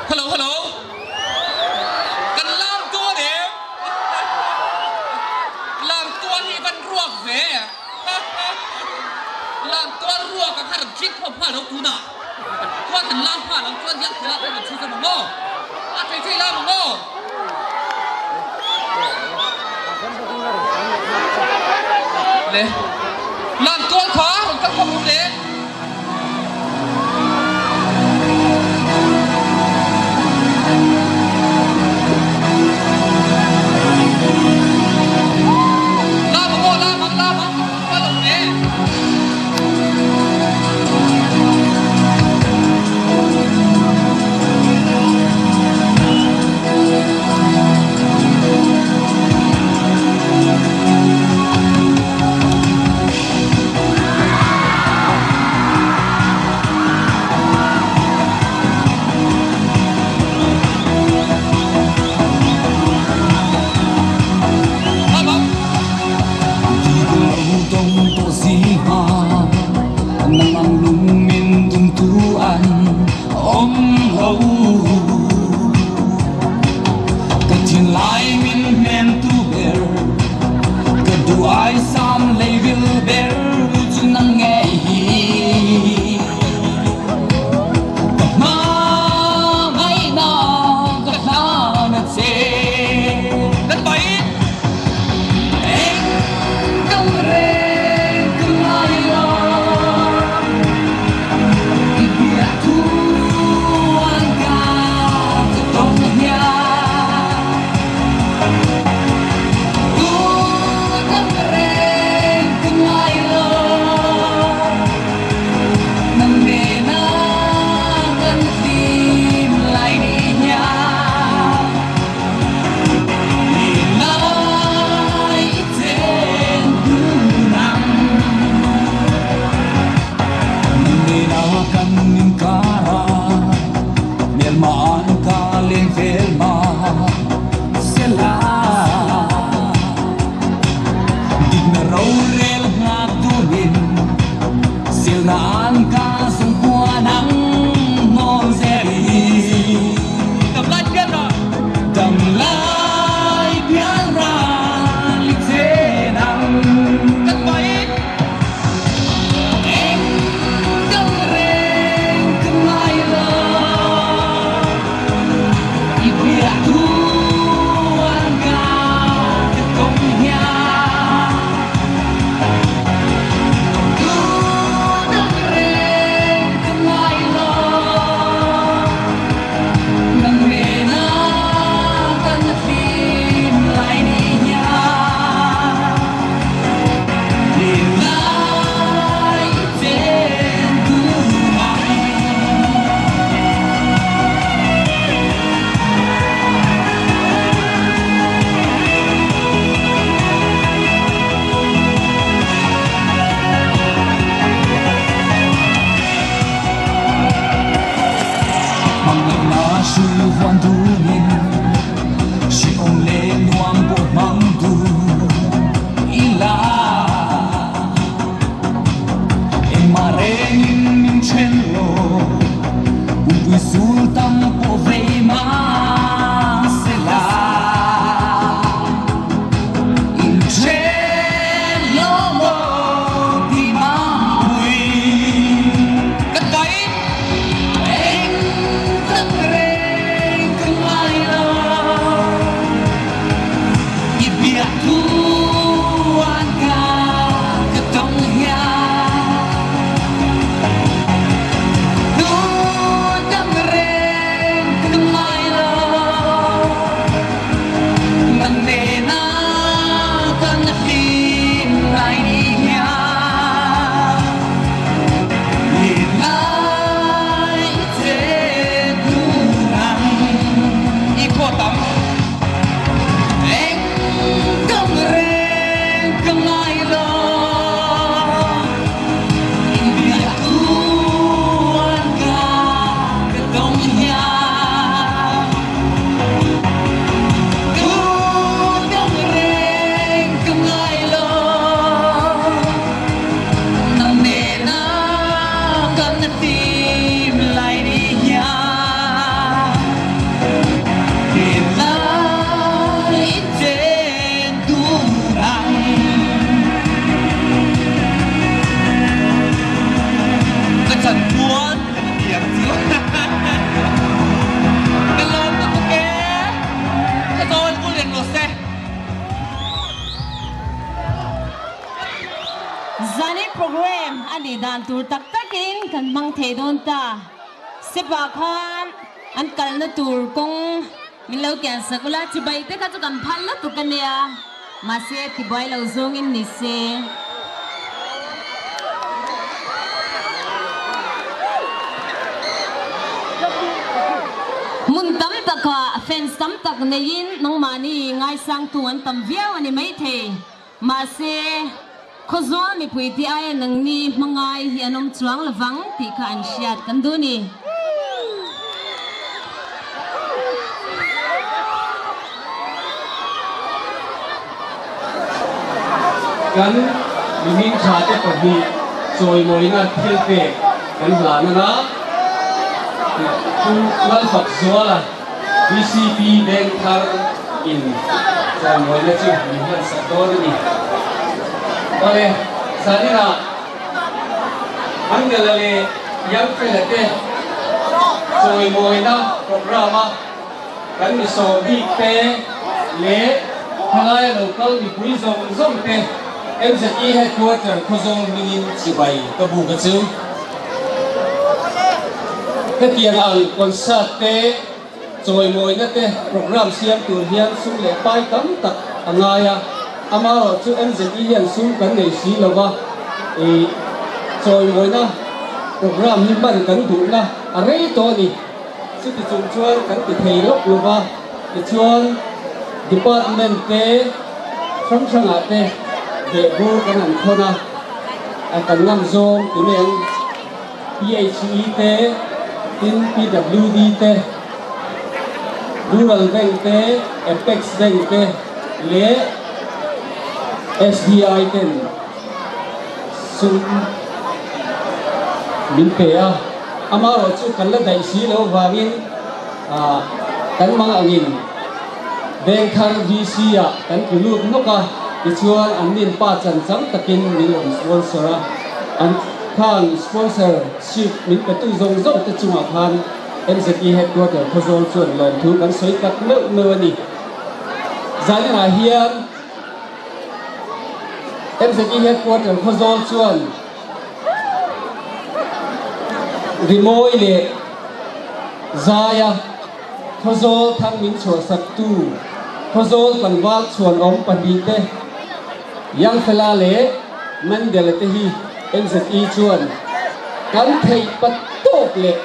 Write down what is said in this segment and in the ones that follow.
Hello hello Kan lam dawn em? Lam tual hi van ruak ve Lam tual ruak a kha rawn tling khawm nghal lo tunah chuan han lam nghal ang chuan hian thil ah khan rawn chhui zawm ang aw A thei thei lam ang aw. Le Lam tual kha rawn kal khawm ru le. Lam ang aw, lam ang, lam ang, kal ang le. Kan bai. tur tak takin kan hmang thei dawn ta. Sepa khan an kalna tur kawng min lo kian sak ula, chibai te kha chu kan phal lutuk a nia, mahse tibuai lo zawngin ni se. Hmun tam takah fans tam tak neiin nangmahni ngaisangtu an tam viau a ni maithei. Mahse, Khawzawl mipui te aia nangni hmangai hi an awm chuang lovang tih kha an hriat kan duh ni. Kan mihring tha te pahnih chawimawina thil pek kan hlan anga Pu Lalfakzuala BCP Bank thar in chawimawina chu min hlan sak dawn a ni. Awle, zaninah Angela leh Youngfella te chawimawina programme a Kan mi sawm bik te leh khawlaia lo kal mipui zawng zawng te MZE Headquarter Khawzawl hmingin chibai ka buk a chu. Hetiang ang concert te, chawimawina te programme siam tur hian sum leh pai tam tak a ngai a, amaherawh chu MZE hian sum kan nei si lo va, ih chawimawina programme hi hman kan duhna a rei tawh a ni. Chuti chung chuan kan ti thei lawk lo va, tichuan department te hrang hrangah te vehbur kan han khawn a, a kan ngam zawng ti mai ang, PHE te, tin PWD te, Rural Bank te, Apex Bank te leh SBI ten sum min pe a, amaherawh chu kan la daih si loh vangin kan mang angin Vengthar VC ah kan tlu lut nawk a, tichuan an nin pa chan chang takin min rawn sponsor a, an khan sponsorship min pe tu zawng zawng te chungah khan MZE Headquarter Khawzawl chuan lawmthu kan sawi tak meuh meuh a ni. Zaninah hian. MZE Headquarter Khawzawl chuan rimawi leh zaia Khawzawl thang min chhuahsaktu Khawzawl tlangval chhuanawm pahnihte Youngfella leh Mandela te hi MZE chuan kan theih pat tawk leh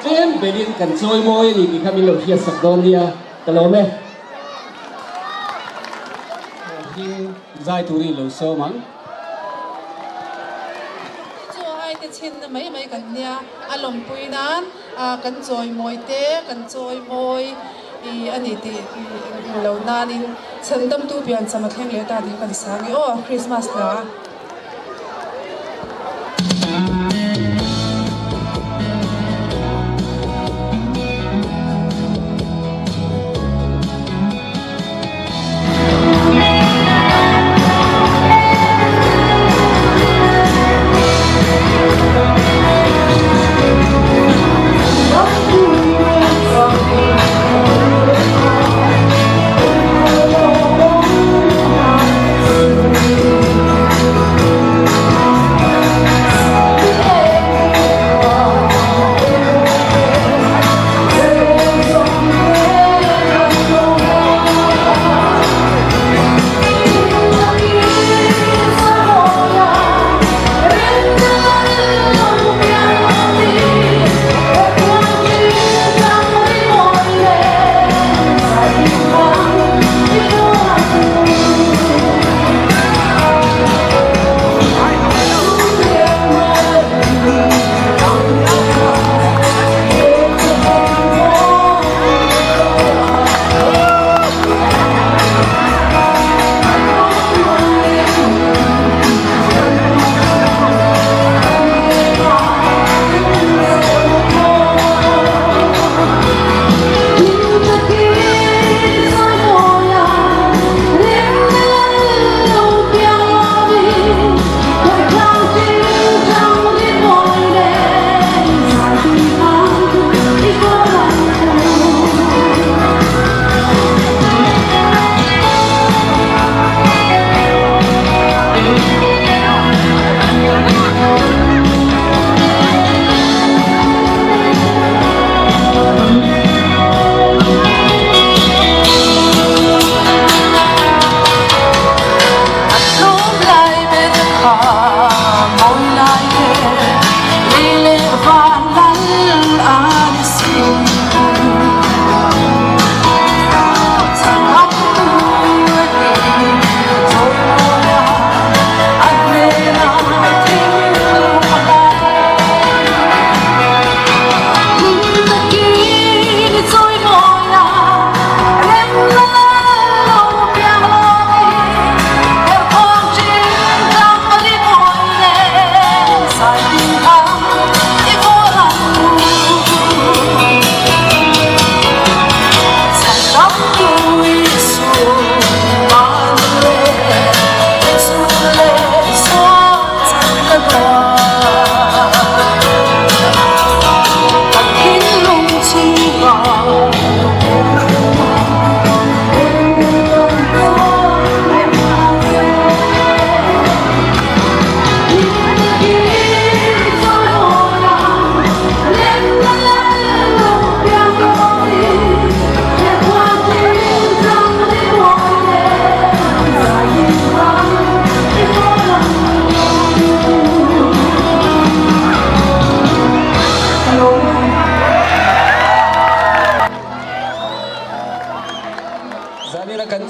tlem belin kan chawimawi a ni tih kha min lo hriatsak dawn nia ka lawm e. Hming zai turin lo sawm ang. Chu ai te chhinna mai mai kan nia, a lawmpui nan kan chawimawi te kan chawimawi a ni tih hmu lo nanin chhandamtu piancham a thleng leh ta tih kan sang i aw Christmas hla.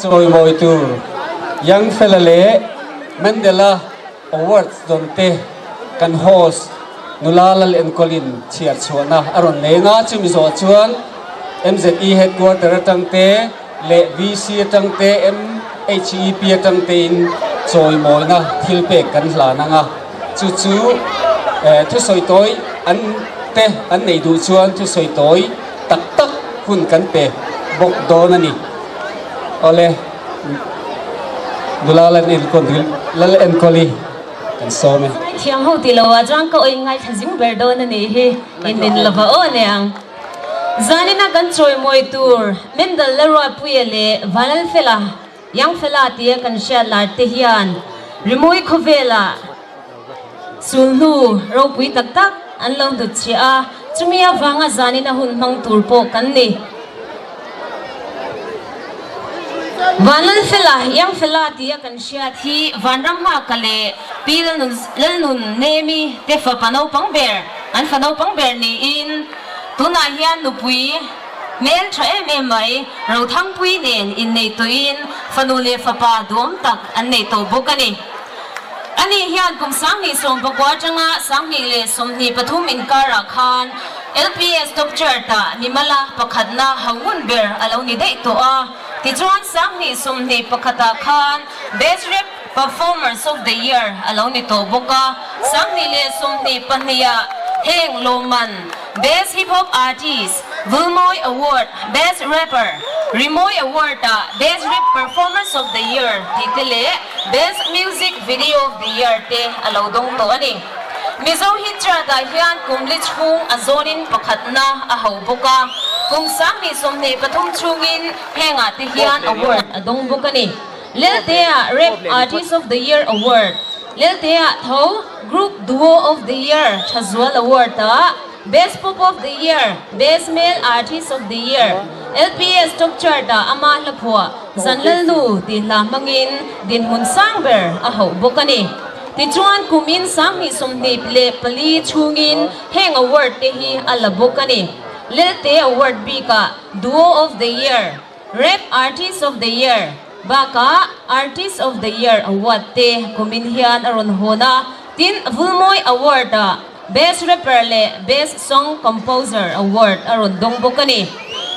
Chawimawi tur Young Fella leh Mandela Awards dawn te kan host nula lal enkawlin chhiar chhuahna a rawn nei anga chumi zawh chuan MZE Headquarter atang te leh VC atang te MHEP atang tein chawimawina thil pek kan hlan anga chu chu thusawi tawi an te an nei duh chuan thusawi tawi tak tak hun kan pe bawk dawn a ni. Awle, nula lal enkawl lal enkawli kan sawm e. Thiam ho tih lo ah chuan ka awih ngaithla zing ber dawn a nih hi, in nin lova aw aniang. Zanina kan chawimawi tur Mendal Lalruatpuia leh Vanlalfela, Youngfela tia kan hriat lar te hian Rimawi khawvelah Sulhnu ropui tak tak an lo hnut chhiah a, chumi avanga zanin a hun hmang tur pawh kan ni. Vanlalfela, Iangfela tia kan hriat hi Vanram Nghaka leh Pi Lalnun Nemi te fapa naupang ber, an fa naupang ber niin tunah hian nupui hmel tha em em mai Rothangpui nen innei tawhin fanu leh fapa duhawm tak an nei tawh bawk a ni. Ani hian kum 2019 atanga 2023 inkarah khan LPS Top Chart-ah mimala pakhatna hauhmun ber a lo ni daih tawh a. Tichuan 2021-ah khan Best Rap Performers of the Year a lo ni tawh bawk a. 2022-ah heng lawmman Best Hip Hop Artist, Vulmawi Award, Best Rapper, Rimawi Award-ah Best Rap Performers of the Year tih te leh Best Music Video of the Year te a lo dawng tawh a ni. Mizo Hit Chart-ah hian kum li chhung a zawnin pakhatna a ho bawk a, kum 2023 chhungin hengah te hian award a dawng bawk a ni. Leltea Rap Artist of the Year Award, Leltea tho Group Duo of the Year Thazual Award-ah Best Pop of the Year, Best Male Artist of the Year, LPS Top Chart-ah ama hla phuah Zanlalnu tih hla hmangin dinhmun sang ber a hauh bawk a ni. Tichuan kumin 2024 chhungin heng award te hi a la bawk a ni. Lelte Award bikah Duo of the Year, Rap Artist of the Year bakah Artist of the Year award te kumin hian a rawn hawn a, tin Vulmawi Award-ah Best Rapper leh Best Song Composer award a rawn dawng bawk a ni.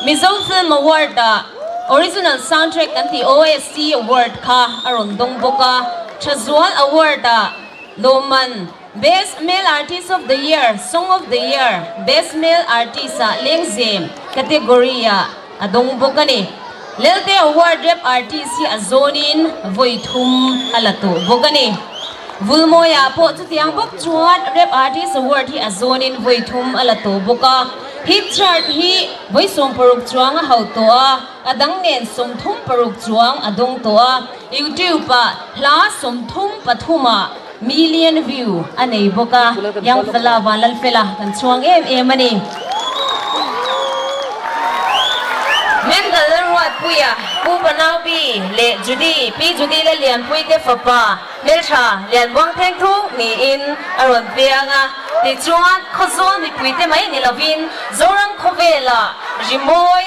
Mizo Film Award-ah Original Soundtrack kan tih OST award kha a rawn dawng bawk a, Thazual Award-ah lawmman Best Male Artist of the Year, Song of the Year, Best Male Artist-ah Lengzem category-ah a dawng bawk a ni. Lelte Award Rap Artist hi a zawnin vawi thum a la tawh bawk a ni. Vulmawiah pawh chutiang bawk chuan Rap Artist Award hi a zawnin vawi thum a la tawh bawk a. Hit chart hi vawi 60 chuang a hauh tawh a, a dang nen 36 chuang a dawng tawh a. YouTube-ah hla 33 ah Million view a nei bawk a, Young Fella Vanlalfela kan chhuang em em a ni. Mental Lalruatpuia, Pu Panaupi leh Judy, Pi Judy Lalianpui te fapa hmeltha Lianbuang Thengthung niin a rawn piang a. Tichuan, Khawzawl mipuite mai ni lovin Zoram khawvela rimawi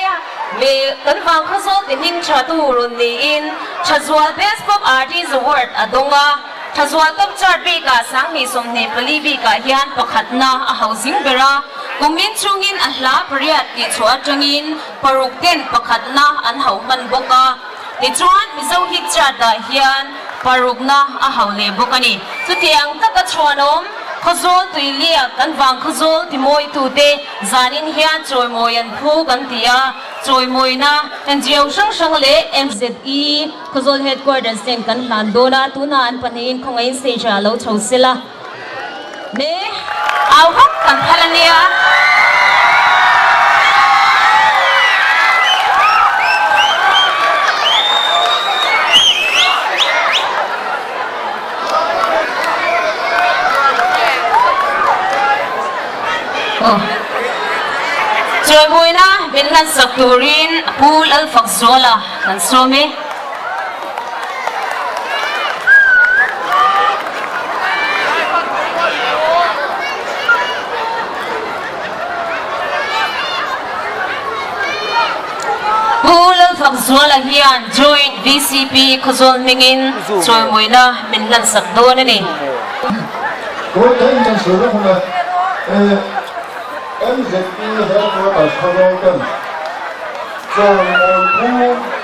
me kan vang Khawzawl ti hming tha tu rawn niin Thazual Best Pop Artist Award a dawng a. Thazual Top Chart bikah 2024 bikah hian pakhatna a hau zing ber a, kumin chungin a hla pariat tihchhuah atangin paruk ten pakhatna an hau hman bawk a. Tichuan Mizo Hit Chart-ah hian parukna a hau leh bawk a ni. Chutiang taka chhuanawm Khawzawl tuiliak kan vang Khawzawl timawitute zanin hian chawimawi an phu kan ti a, chawimawina NGO hrang hrang leh MZE, Khawzawl Headquarters ten kan hlan dawn a, tunah an pahnihin khawngaihin stage ah lo chho sela. Me au vak kan phal a nia. Chawimuina min hlansak turin Pu Lalfakzuala kan sawm e. Pu Lalfakzuala. Lalfakzuala hian Joint VCP Khawzawl hmingin chawimawina min hlansak dawn a ni. Tawite in kan sawi vek awm e. MZP Headquarters Khawzawl ten chawimawi phu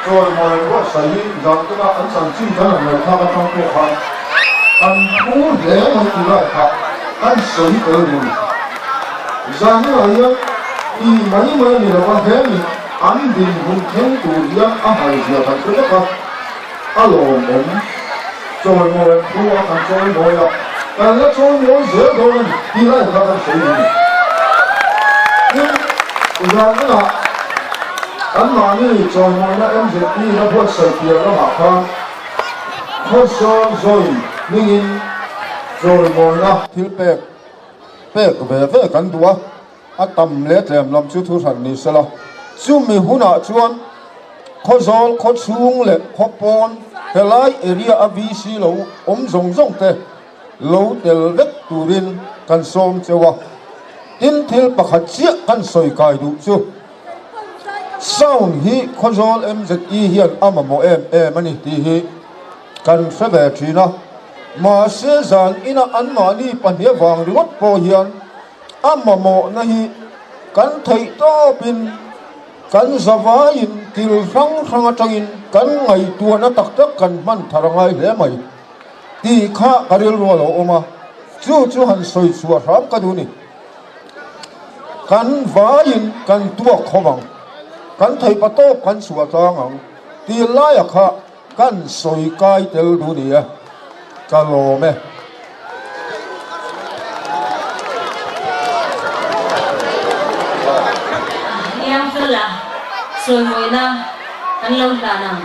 chawimawi buatsaih hi zan tuna an chanchin kan han ngaihthlak atang pawh khan kan phu hle mai tih lai kha kan sawi tel ni. Zanah hian ti mai mai a ni lo a, he mi an dinhmun thleng tur hian a haizia kan hre vek a, a lawmawm. Chawimawi an thu a, kan chawimawi a, kan la chawimawi zel dawn a ni tih lai kha kan sawi ni. Tin, zanah anmahni chawimawina MZP in a buatsaih piah lamah khan Khawsawn Zawi hmingin chawimawina thilpek Pek ve ve kan duh a, a tam leh tlem lam chu thu hran ni sela. Chumi hunah chuan Khawzawl khaw chhung leh khaw pawn helai area a VC lo awm zawng zawng te lo tel vek turin kan sawm cheu a. Tin thil pakhat chiah kan sawi kai duh chu sound hi Khawzawl MZE hian a mamawh em em a ni tih hi kan hre ve thin a. Mahse zan ina anmahni pahnih avang ringawt pawh hian a mamawhna hi kan theih tawpin kan zavaiin thil hrang hrang atangin kan ngaihtuahna tak tak kan hman thar a ngai hle mai tih kha ka rilru a lo awm a, chu chu han sawi chhuah hram ka duh ni. Kan vaiin kan tuak khawp ang, kan theih pa tawp kan chhuah tlang ang tih laia kha Kan sawi kai tel duh ni e, ka lawm e. Hniang fela sawimawina kan lo hlan ang.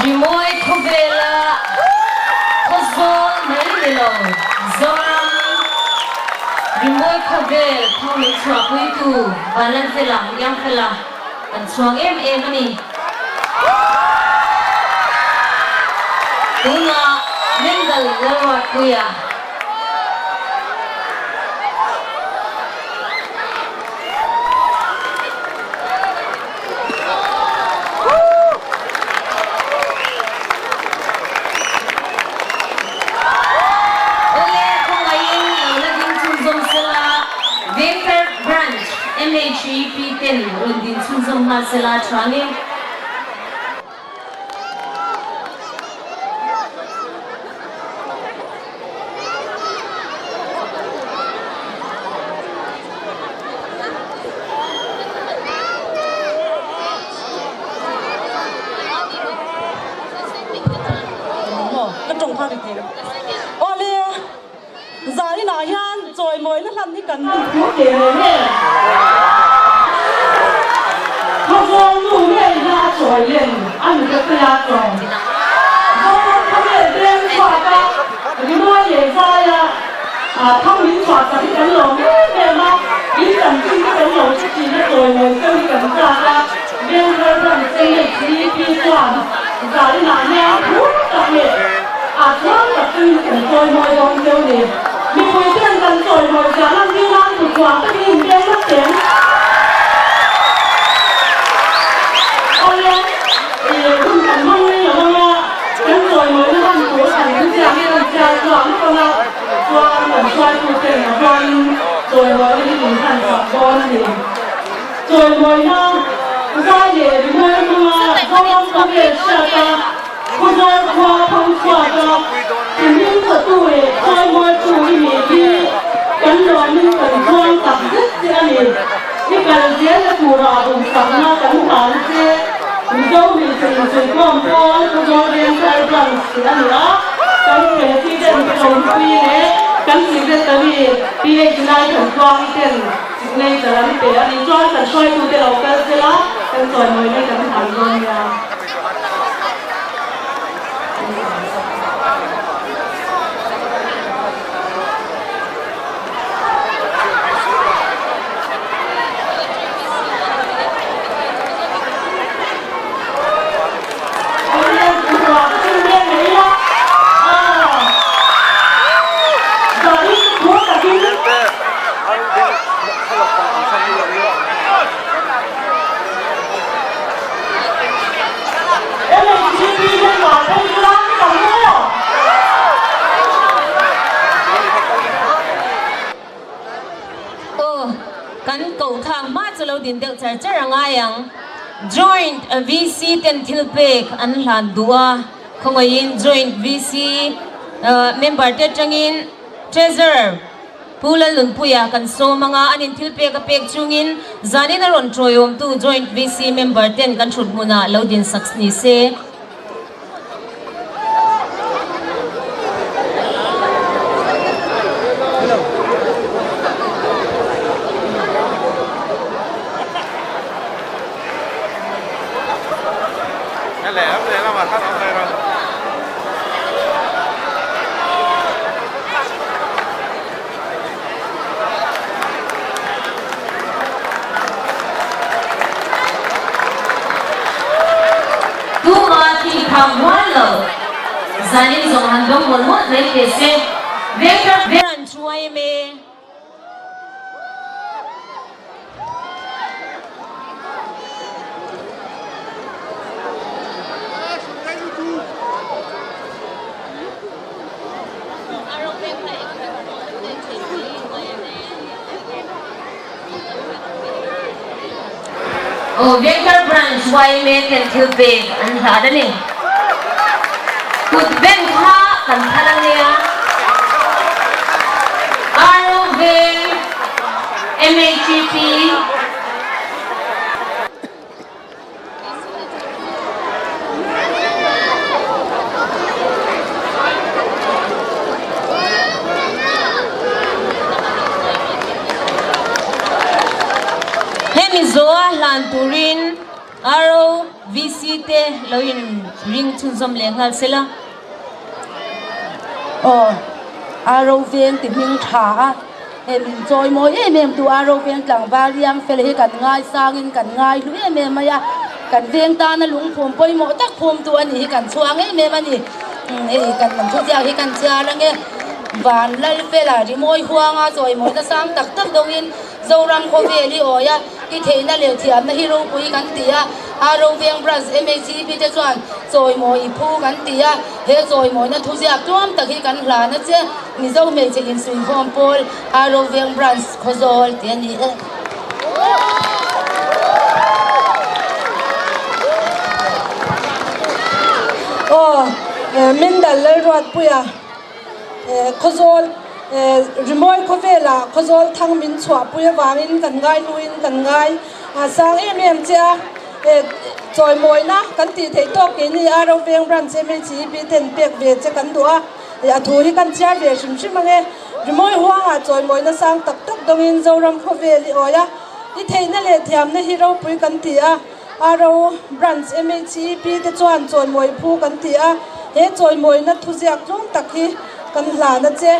Rimawi khawvela khawzawl mai ni lo, Zoram rimawi khawvel thang leh chhuahpuitu Vanlalfela, Youngfela kan chhuang em em a ni. Tunah Mendal Lalruatpuia. Awle, khawngaihin lo la ding chhunzawm sela, Vengthar Branch MHEP ten rawn din chhunzawm nghal sela tha nge. Ka tawng kha ri thei lo. Awle, zainah hian chawimawina hlan hi kan duh thu teh reng e. Khawzawl nu ngei hla a chawi len a ni ka sawi a tawng. Zoram khawvel beng chhuak a, rimawi leh zai a. Thang min chhuah tak hi kan lawm em em a, in chanchin te kan lo hre thin a, chawimawi deuh hi kan chak a, Vengthar branch MHCP chuan zarinah hian phur tak leh a chuang tak chungin kan chawimawi dawn cheu ni. Mipui ten kan chawimawi zia lan ding nan kutchhuah takin in veng lawk teng. Awle, hun kan hmang rei lo ang a, kan chawimawina hman tur kan thuziak hi an chhiar chhuak lawk ang a. Chuan kan hruaituten a hmain chawimawina hi min hlan chak dawn a ni. Chawimawina zai leh rimawi hmanga Zoram khawvel hriata Khawzawl khua phang chhuaka tihming chawtu leh chawimawitu i nih hi kan lawmin kan chuang tak zet che a ni. I kal zelna tura duhsakna kan hlan che. Mizo hmeichhe insuihkhawm pawl Khawzawl Vengthar Branch tih a ni a, kan President Tlawmpui leh kan Secretary PH Laithantuangi ten signature an pe a nih chuan kan hruaitute lo kal sela kan chawimawina kan hlan dawn nia. din deuh char char a ngai ang. Joint VC ten thil pek an hlan duh a, khawngaihin Joint VC member te atangin Treasurer Pu Lalnunpuia kan sawm anga an in thil pek a pek chungin zanin a rawn tawiawmtu Joint VC member ten kan thut hmunah lo din sak ni se. Tuma thih phak rual lo zanin zawng han dawng mawlh mawlh mai teh se. Vengthar an chuai em e. Aw Vengthar Branch yma ten thil pek an hlat a ni. Kut ben kha kan phal a nia. Aro Veng MHEP. Hemi zawha hlan turin ROVC te lo in ring chhunzawm leh nghal sela. Aw, RO veng ti hming tha a, hei min chawi mawi em em tu RO veng tlangval riang fel hi kan ngai sangin kan ngai hlu em em mai a, kan veng tana lungphum pawimawh tak phum tu a nih hi kan chhuang em em a ni. Hei kan lam thuziak hi kan chhiar ange, Van Lal Fela rimawi huanga chawi mawina sang tak tak deuhin Zoram khawvel i awi a, i theihna leh thiamna hi ropui kan ti a, Aro Veng Branch MHCP te chuan chawimawi i phu kan ti a, he chawimawina thuziak tluam tak hi kan hlan a che, Mizo hmeichhe insuihkhawm pawl Aro Veng Branch Khawzawl tih a ni e. Aw, Mindal Lalruatpuia. Khawzawl rimawi khawvelah Khawzawl thang min chhuahpui avangin kan ngai hnuin kan ngai sang em em che a, chawimawina kan tih theih tawk keini Aro Veng Branch MHEP ten pek ve che kan duh a, a thu hi kan chhiar ve hrim hrim ange. Rimawi huangah chawimawina sang tak tak dawngin Zoram khawvel i awi a, i theihna leh thiamna hi ropui kan ti a. Aro Branch MHEP te chuan chawimawi phu kan ti a, he chawimawina thuziak tlawm tak hi kan hlan a che.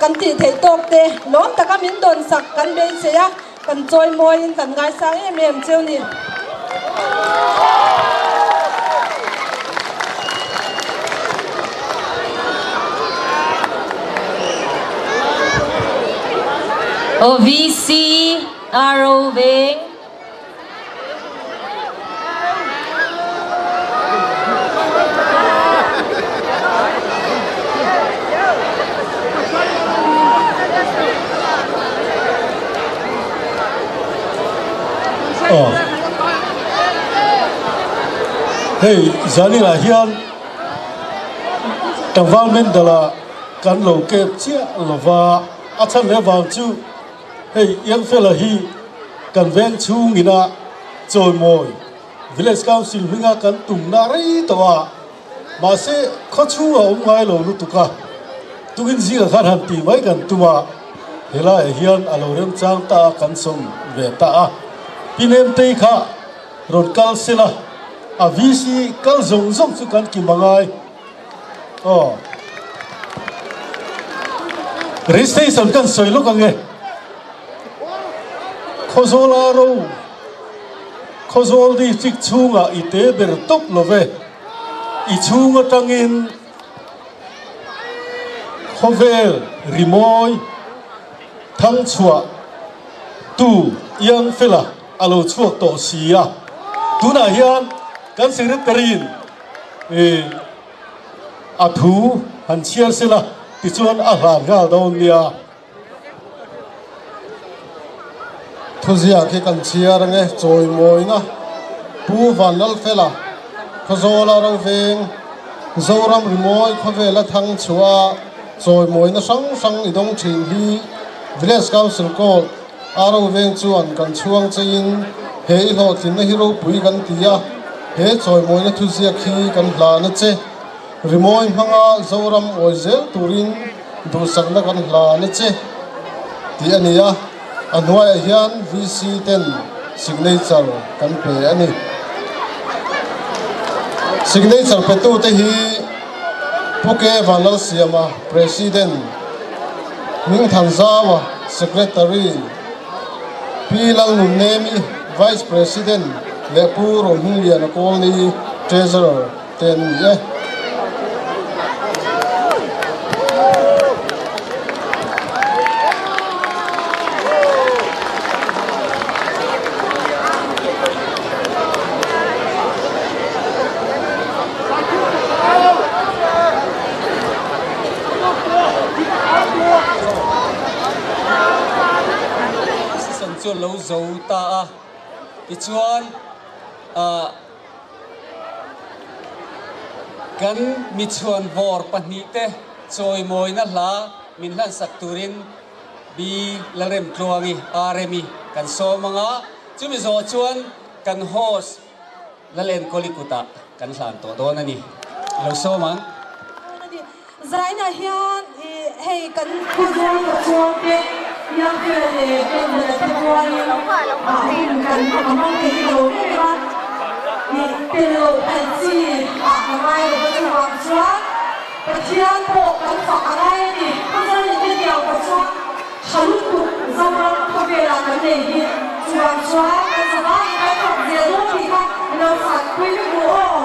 Kan tih theih tawk te lawm taka min dawn sak kan beisei a, kan chawimawiin kan ngaisang em em cheu ni. OVC Aro Veng. Aw hei zaninah hian tlangval mendala kan lo kep chiah lova a chhan leh vang chu Hei Iangfela hi kan veng chhungina chawimawi Village Council hminga kan tumna rei tawh a, mahse khaw chhungah awm ngai lo lutuk a, tukin zingah khan han tih mai kan tum a, helaiah hian a lo remchang ta a kan sawm ve ta a, Pi Nemtei kha rawn kal sela a VC kal zawng zawng chu kan kim angai. Aw. Registration kan sawi lawk ange. Khawzawl a ro. Khawzawl district chhungah i te ber tawp lo ve. I chhung atangin khawvel rimawi thangchhuah tu Iang Fela a lo chhuak tawh si a. Tunah hian kan secretary in I a thu han chhiar sela tichuan a hlan nghal dawn nia. Thuziak hi kan chhiar ange chawimawina Pu Vanlalfela Khawzawla Roveng Zoram Rimawi khawvela thang chhuah a chawimawina hrang hrang i dawng thin hi Village Council Court a Roveng chuan kan chhuang cheiin he i hlawhtlinna hi ropui kan ti a, he chawimawina thuziak hi kan hlan a che. Rimawi hmanga Zoram awi zel turin duhsakna kan hlan a che tih a ni a, a hnuaiah hian VC ten signature kan pe a ni. Signature petute hi Pu K Vanlalsiama, President, Hmingthanzaua, Secretary, Pi Lalnunnemi, Vice President leh Pu Rohmingliana Kawlni, Treasurer. Te an ni e. Season chu a lo zo ta a, tichuan ah. Kan michhuan vawr pahnihte chawimawina hla min hlansak turin B. Lalremtluangi, Rmi, kan sawm ang a, chumi zawh chuan kan host Lalenkawli kutah kan hlan tawh dawn a ni. I lo sawm ang. Zaina hian hei kan Khawzawl kawchuang te Youngfella leh Kendall te pualin ah hun kan hmang thei hi lo em em a, ih tel loh theih chi ah ka ngai lo va chuvang chuan Pathian pawh kan fak a ngai a ni. Khawzawl in hetiang kawchuang tha lutuk Zoram khawvelah kan nei hi chuvang chuan kan zavaiin kan fak zel dawn tih kha lo fak pui vek ru aw.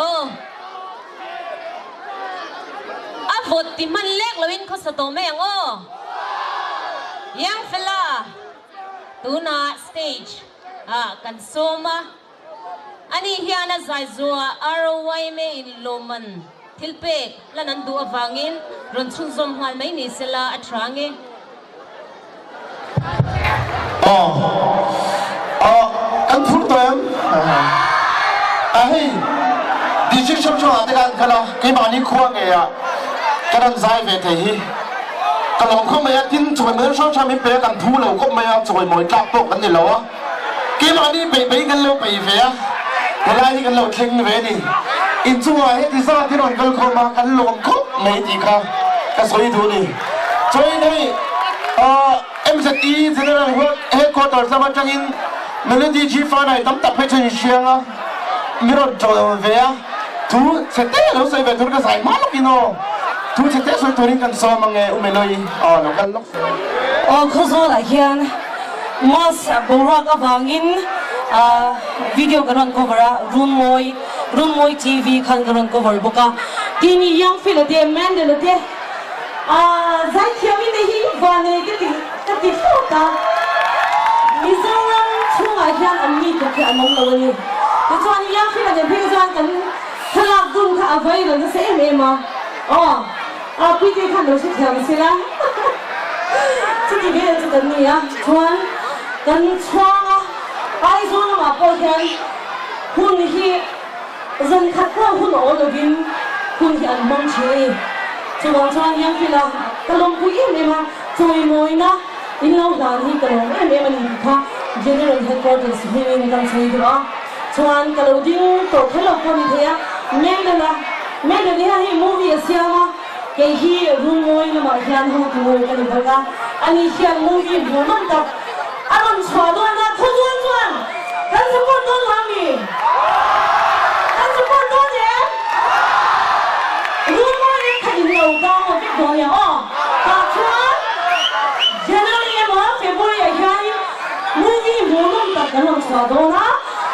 Aw. A vawt ti hman lek loin khawsa tawh mai ang aw. Young fella, tunah stage ah kan sawm a. Ani hian a zai zuah ROYMA in lawmman thil pek lan an duh avangin rawn chhunzawm nghal mai ni sela a tha nge. Aw aw kan phur tawh em? A hei district hrang hrangah te khan kal a, keimahni khua ngeiah ka rawn zai ve thei hi ka lawm khawp mai a, tin chawimawi hrang hrang min pe a, kan phu lo khawp mai a, chawimawi tlak pawh kan ni lo a. Keimahni peih peih kan lo peih ve a, helai hi kan lo thleng ve a ni. Inchungah heti zat hi rawn kal khawm a, kan lawm khawp mai tih kha ka sawi duh a ni. Chuan hei MZE General Headquarters lam atangin Melody G Fanai tam tak phei chuan inhriang a, mi rawn ṭawh ve a, thu chhe te lo sawi ve tur ka zai hma lawkin aw, thu chhe te sawi turin kan sawm ang e U Melody, aw lo kal lawk. Aw Khawzawlah hian Mass boruak avangin video kan rawn cover a, Runmawi, Runmawi TV khan kan rawn cover bawk a. Tin Young Fela te, Mandela te zaithiam in nei hi vanei ka ti ka ti thlawt a. Mizoram chhungah hian an mi tluk hi an awm lo a ni. Tichuan Young Fela nen phei chuan kan thlalak dun kha a viral nasa em em a. Aw. A puite khan lo hrethiam sela chuti vel chu kan ni a, chuan kan chhuang a, Aizawl lamah pawh hian hun hi zan khat pawh hun awl lovin hun hi an hmang thin a ni. Chuvang chuan Yangfila ka lawmpui em em a, chawimawina in lo hlan hi ka lawm em em a ni tih kha General Headquarters hmingin kan sawi duh a, chuan ka lo ding tawh kher lo pawh a ni thei a, Mendela Mendel hian hei movie a siam a, kei hi Runmawi lamah hian hotu ka ni bawk a, ani hian movie hmuh nawm tak a rawn chhuah dawn a, Khawzual chuan kan support dawn lo ami? Kan support dawn em? Runmawi leh kha in lo download vek dawn nia aw. Tah chuan January emaw February ah hianin movie hmuh nawm tak kan rawn chhuah dawn a,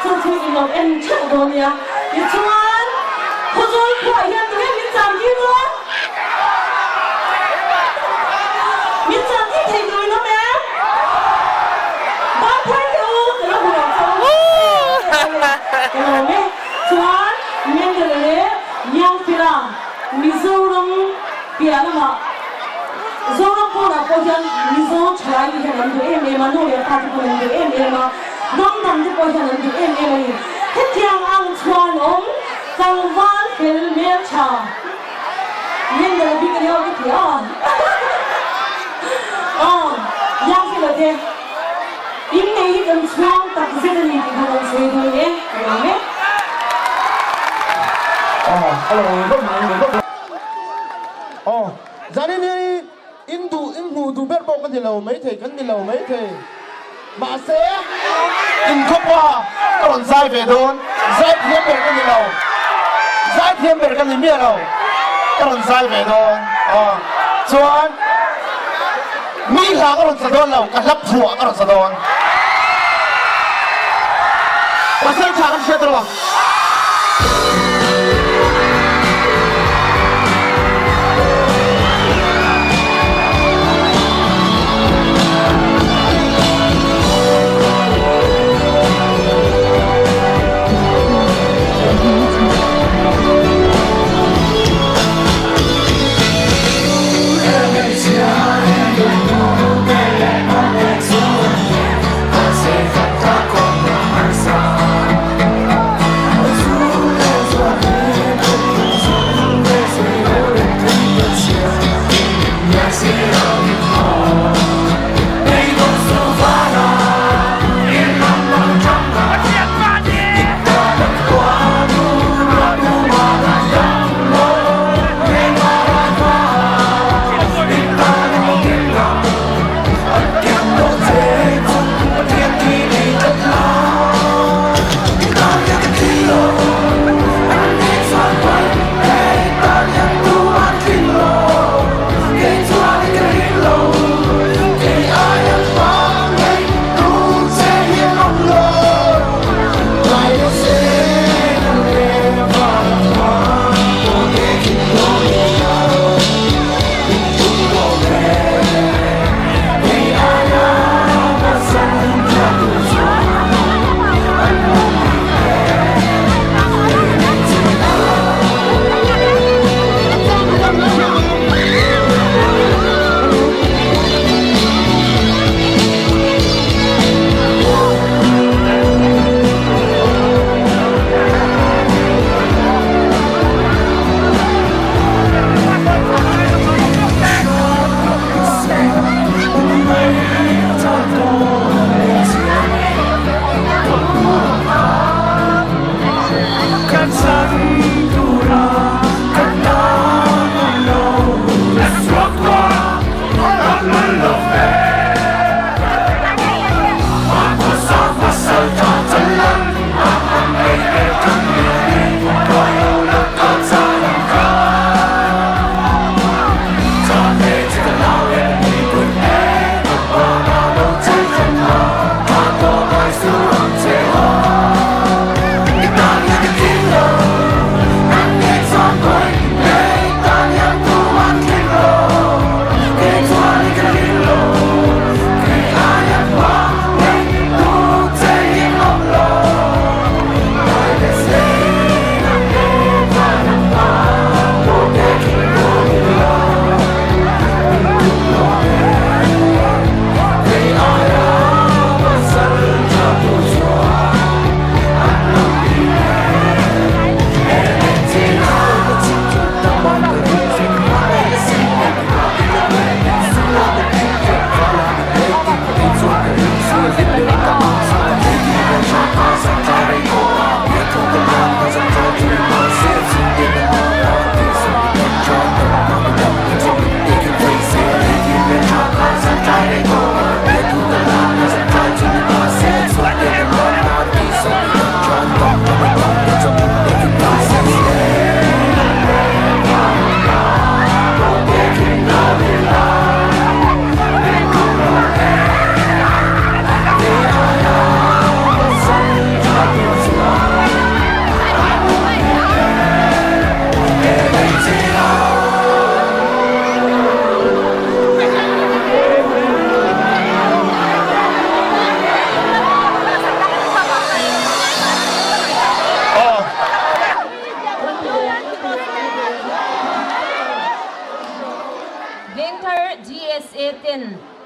Chu chu i lo en theuh dawn nia. Tichuan, Khawzawl khuaah hian tunge min cham tir dawn? Min cham tir thei tur in awm em? Ban thar teh u, ka lo hmu lo chauh. Ka lawm e. Chuan, Mendele leh Youngfela, Mizoram piah lamah, Zoram pawnah pawh hian Mizo thalai te hian an duh em em a, nu leh pa te pawhin an duh em em a. Hnam dang te pawh hian an duh em em a ni. Hetiang ang chuan awm tlangval fel hmel tha Mendel bik a ni aw ka ti a. Aw, Youngfella te in nei hi kan chhuang tak zet a ni tih kha kan sawi dawn e, ka lawm e. Aw, a lo vak mai vak. Aw, zanin hi In duh, in hmuh duh ber pawh ka ni lo maithei, kan ni lo maithei. Mahse, in khawpa ka rawn zai ve dawn, zai thiam ber ka ni lo, zai thiam ber ka ni miah lo, ka rawn zai ve dawn. Aw, chuan mi hla ka rawn sa dawn lo, ka hla phuah ka rawn sa dawn. Pasal tha kan hriat rawh.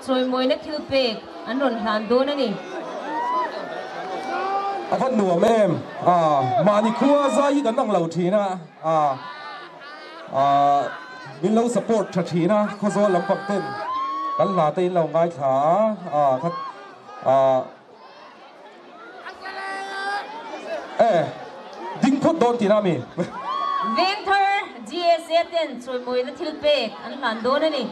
Chawimawina thil pek an rawn hlan dawn a ni. A va nuam em? Aa, mahni khua zai hi kan ang lo thin a, aa, aa, min lo support tha thin a, Khawzawl lampang ten kan hla te in lo ngaithla a, aa, kha, aa, e, ding phawt dawn tihna a mi? Vengthar GSA ten chawimawina thil pek an hlan dawn a ni.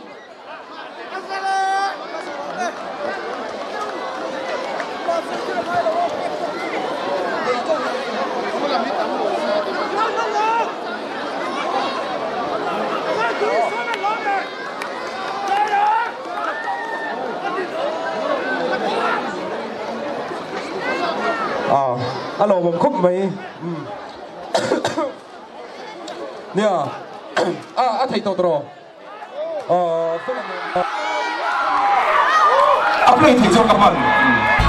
A lawmawm khawp mai. Nia, a theih tawh tawh. A play thei chuan ka hman.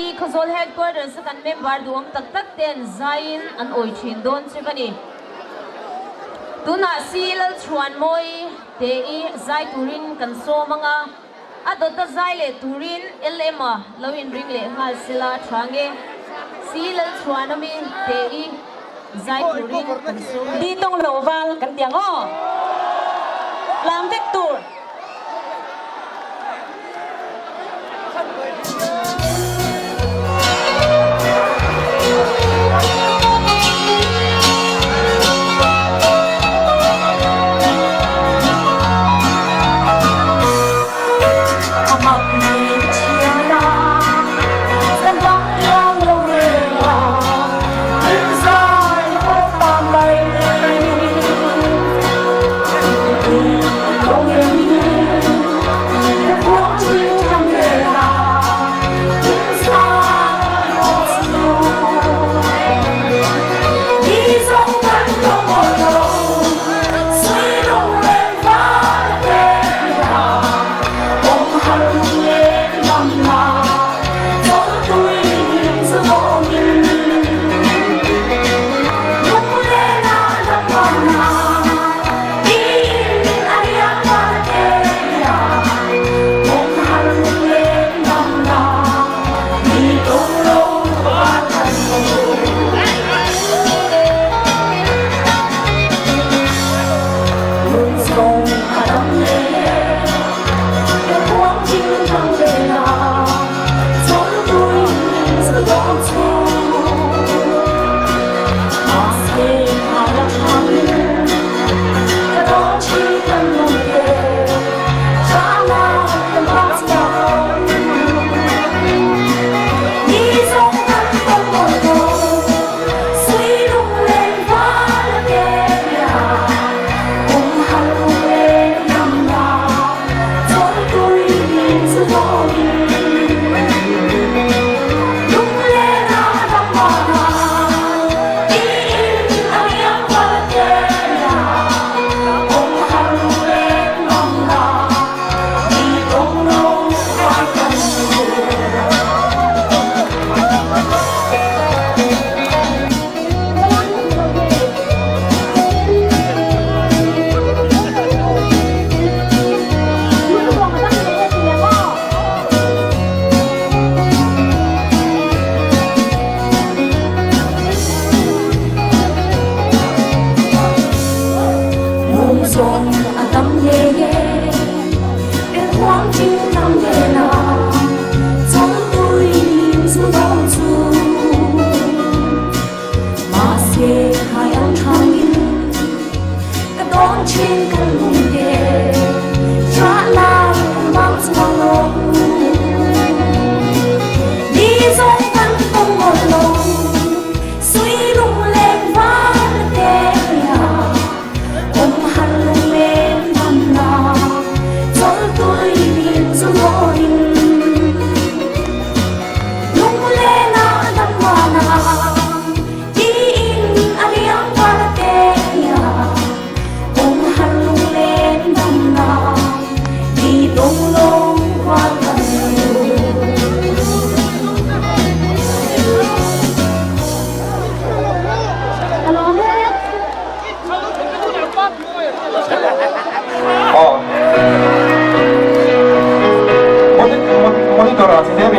Hi Khawzawl Headquarters a kan member duhawm tak tak ten zaiin an awi thin dawn che ka ni. Tunah si Lalchhuanmawi te i zai turin kan sawm ang a, a dawta zai leh turin LM a lo inring leh nghal sela tha nge. Si Lalchhuanawmi te i zai turin kan sawm e. Di tawng lo val kan ti ang aw. Lam vek tur.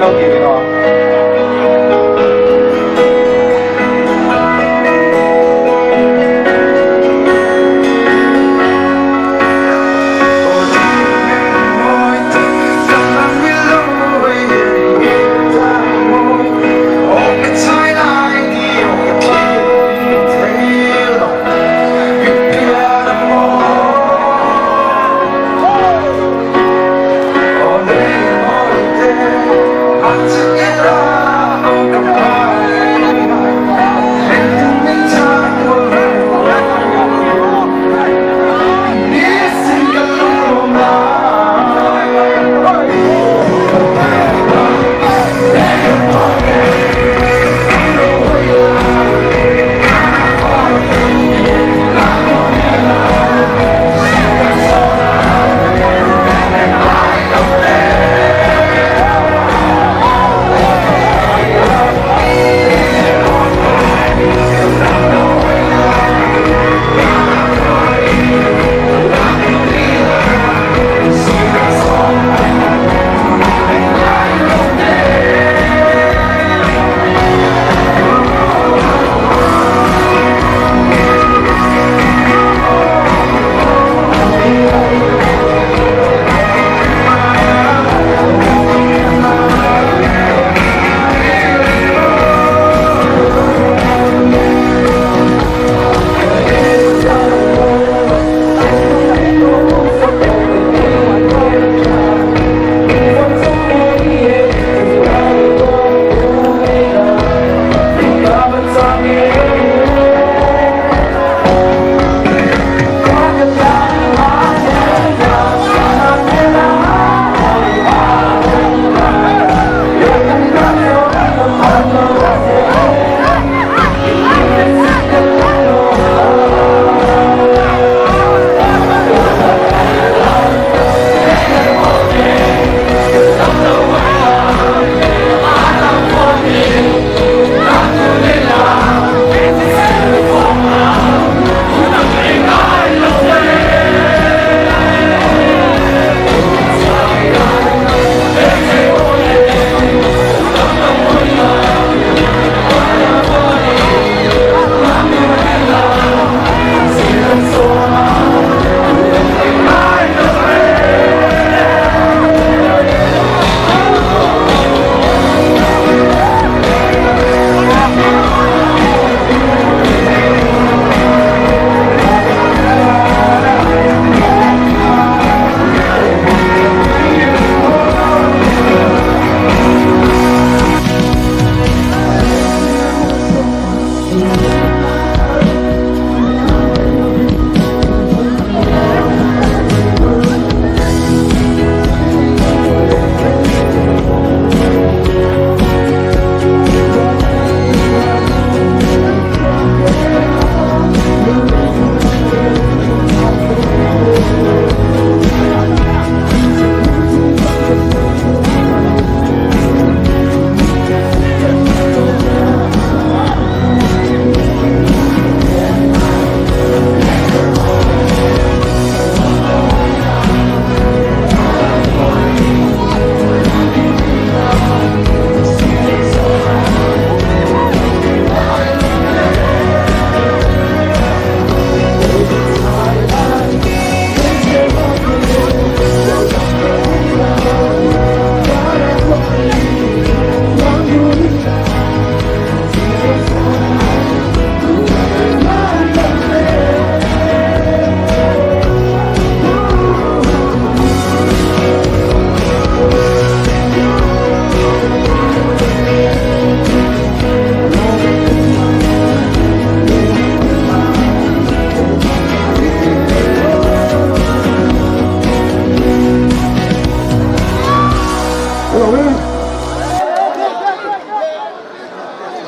lo ti ve aw.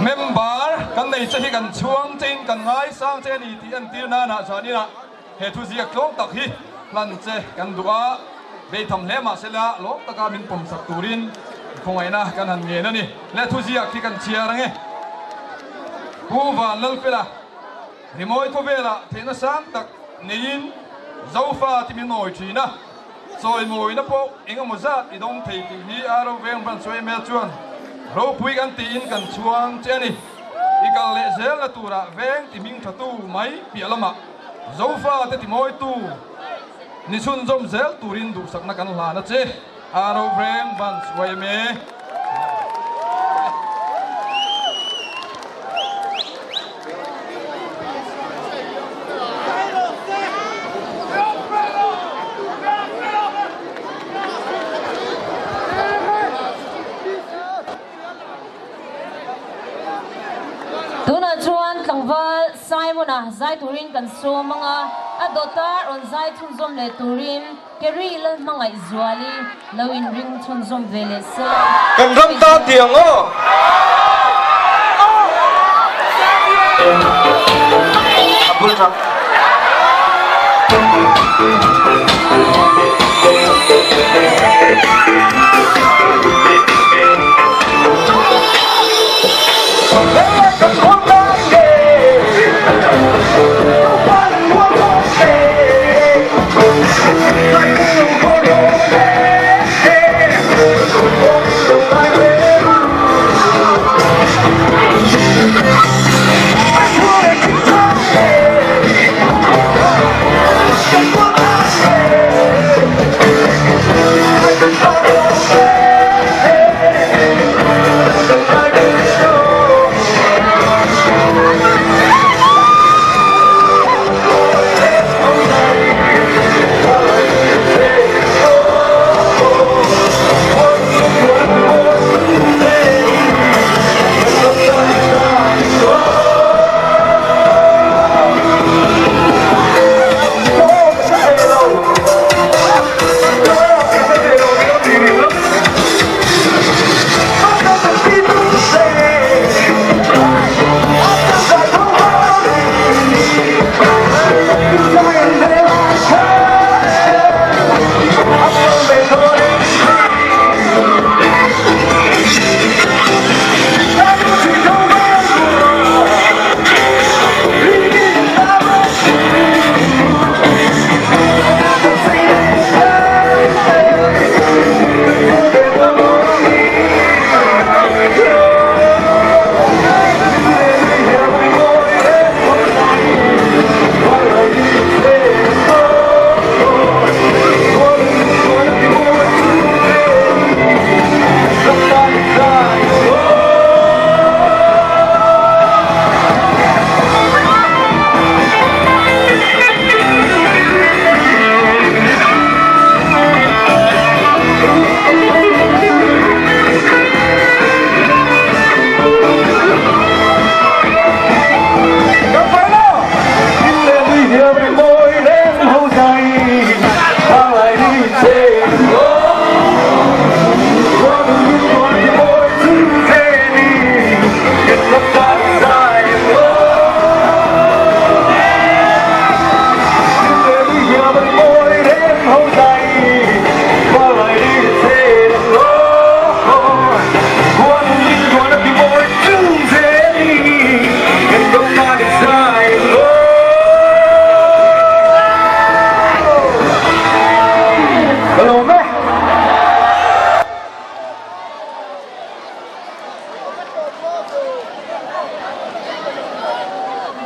Member kan nei che hi kan chhuang che in kan ngaisang che a ni tih entir nana zaninah he thuziak tlawm tak hi hlan che kan duh a, beitham hle mah sela lawm taka min pawmsak turin khawngaihna kan han ngen a ni. Le thuziak hi kan chhiar ang e. Pu Vanlalfela Rimawi khawvelah theihna sang tak neiin Zofa ti min awi thin a. Chawimawina pawh eng emaw zat i dawng thei tih hi Aro Veng Branch yma chuan ropui kan tiin kan chhuang che a ni. I kal leh zelna turah veng ti hming thatu mai piah lamah Zofa te timawitu ni chhunzawm zel turin duhsakna kan hlan a che. Aro Veng Branch yma. Tunah chuan tlangval Simon-a zai turin kan sawm ang a, a dawta rawn zai chhunzawm leh turin Kerry Lalhmangaih Zuali lo inring chhunzawm ve leh se la. Kan ram tan ti ang aw. A bul tang.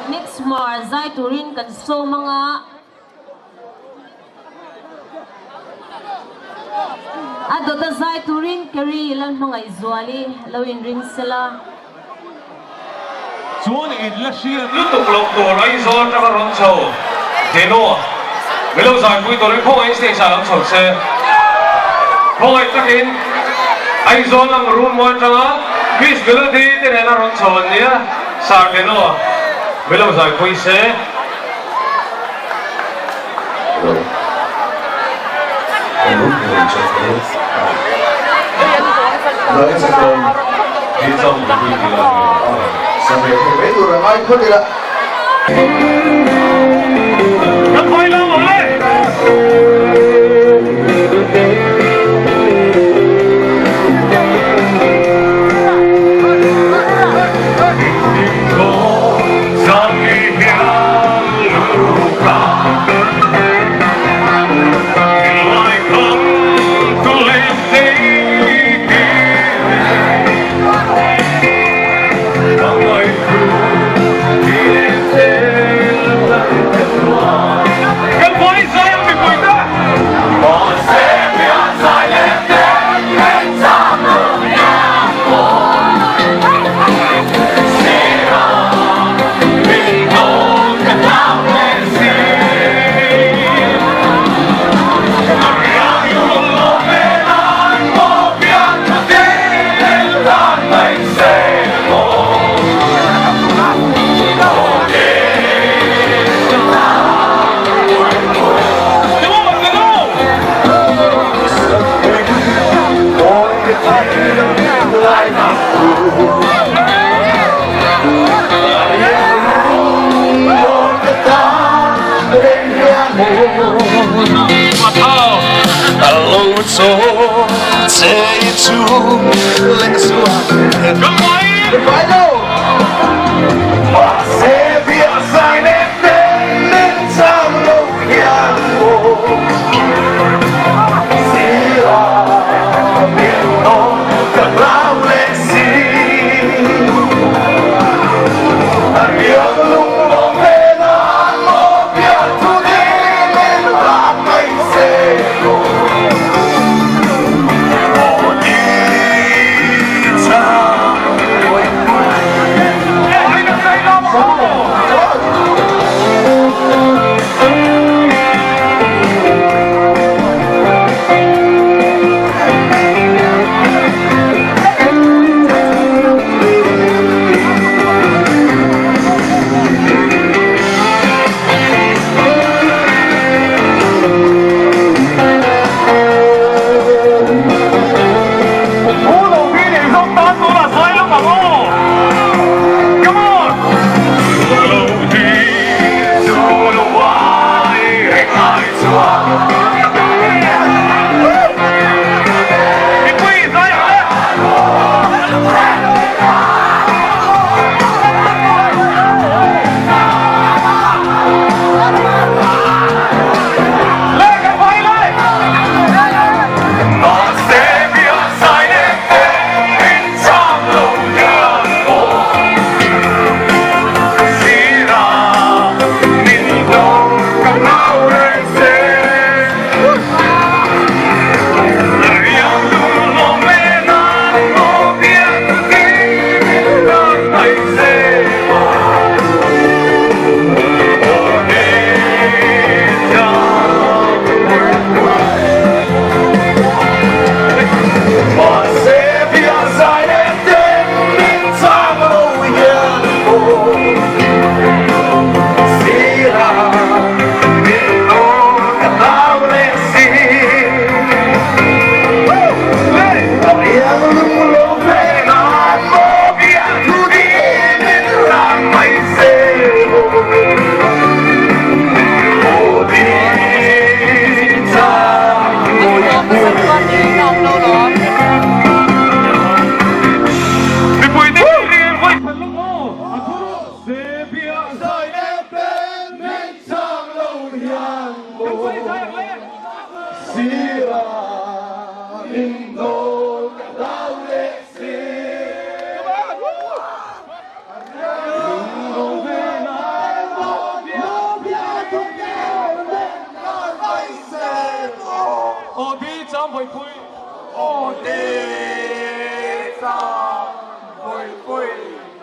Mix Hmar zai turin kan sawm ang a. A dawta zai turin Kerry Lalhmangaih Zuali lo inring sela. Chuan in la hriat lutuk loh tur Aizawl atanga rawn chho Deno min lo zaipui turin khawngaih stage ah lo chho se. Khawngaih takin Aizawl ang room mawi atanga Miss Melody te nena rawn chho an nia Sir Deno min lo zaipui se.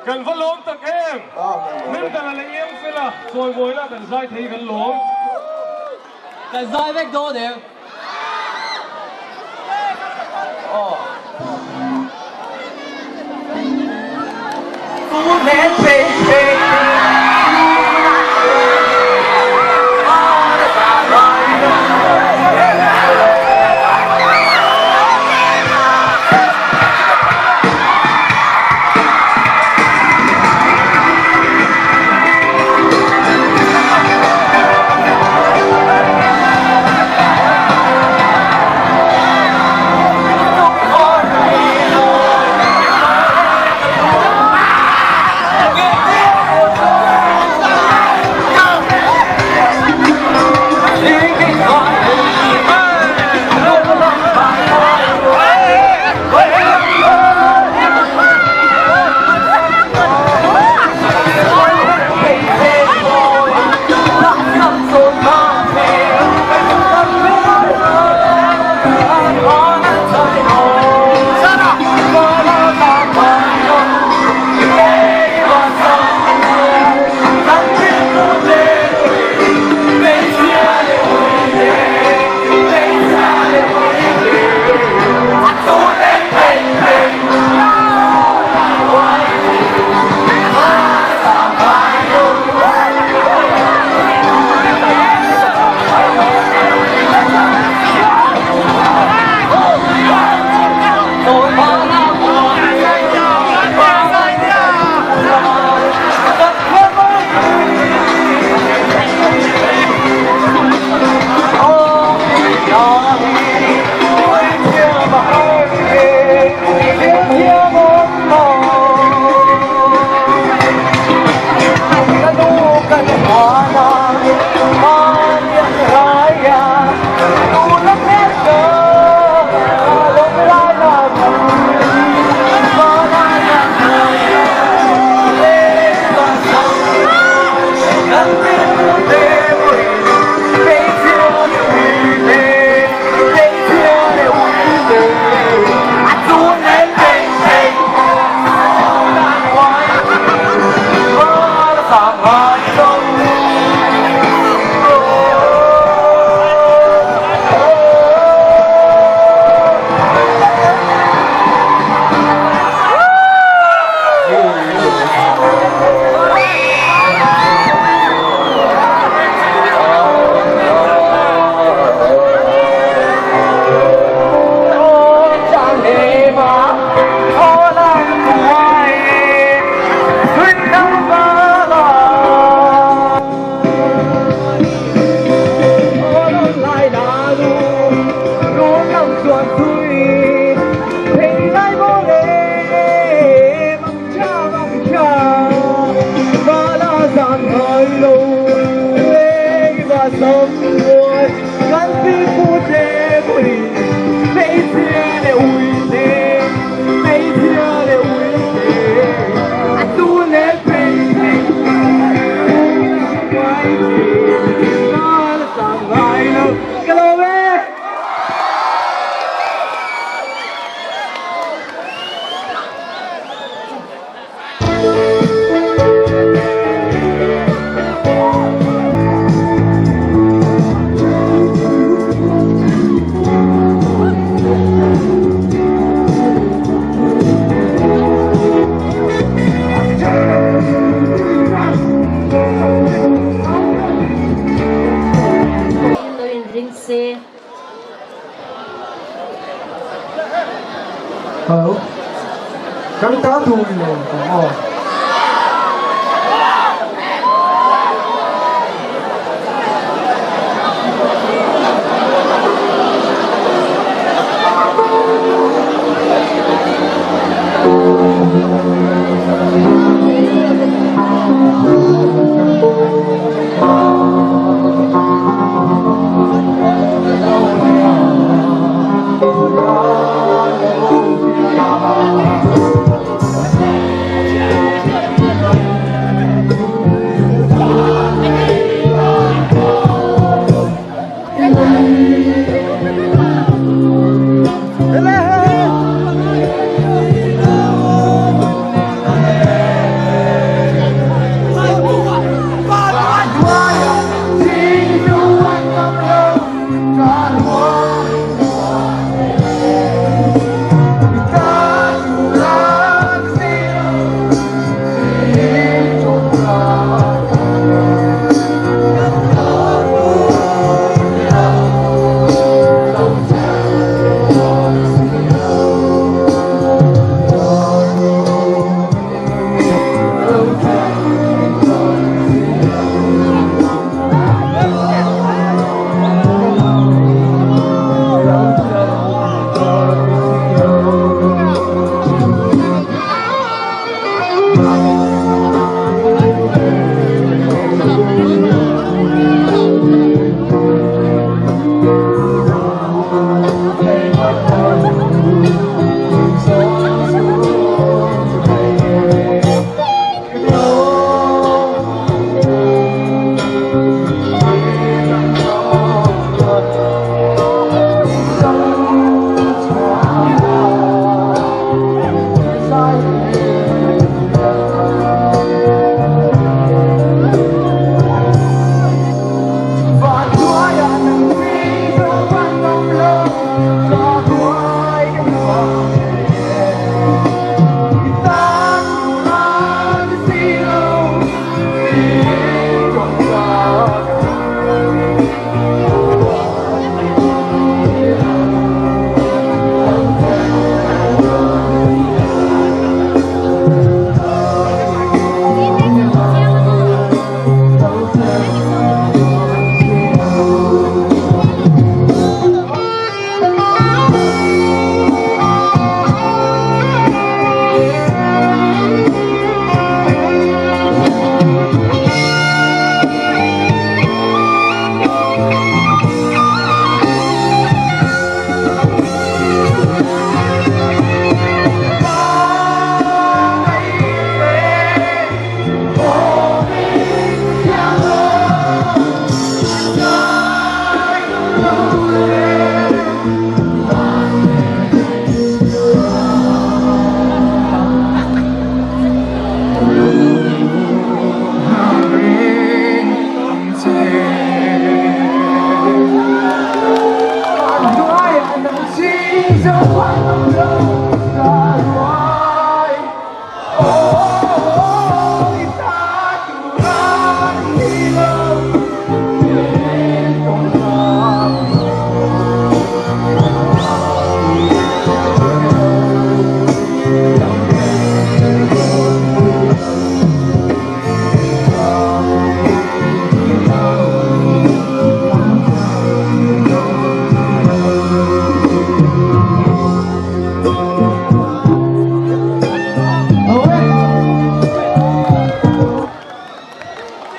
Kan va lawm tak em? Hmingdang a leh em fela chawimawi kan zai thei kan lawm. Kan zai vek dawn em? Aw. Lo inring se. Hello. Kan ta tu ni lo tawng aw.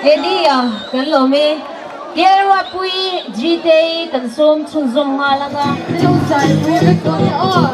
Eddie-a kan lawm e. Kelruahpui Gtei kan sawm chhunzawm nghal ang a. Lo zai pui vek dawn e aw.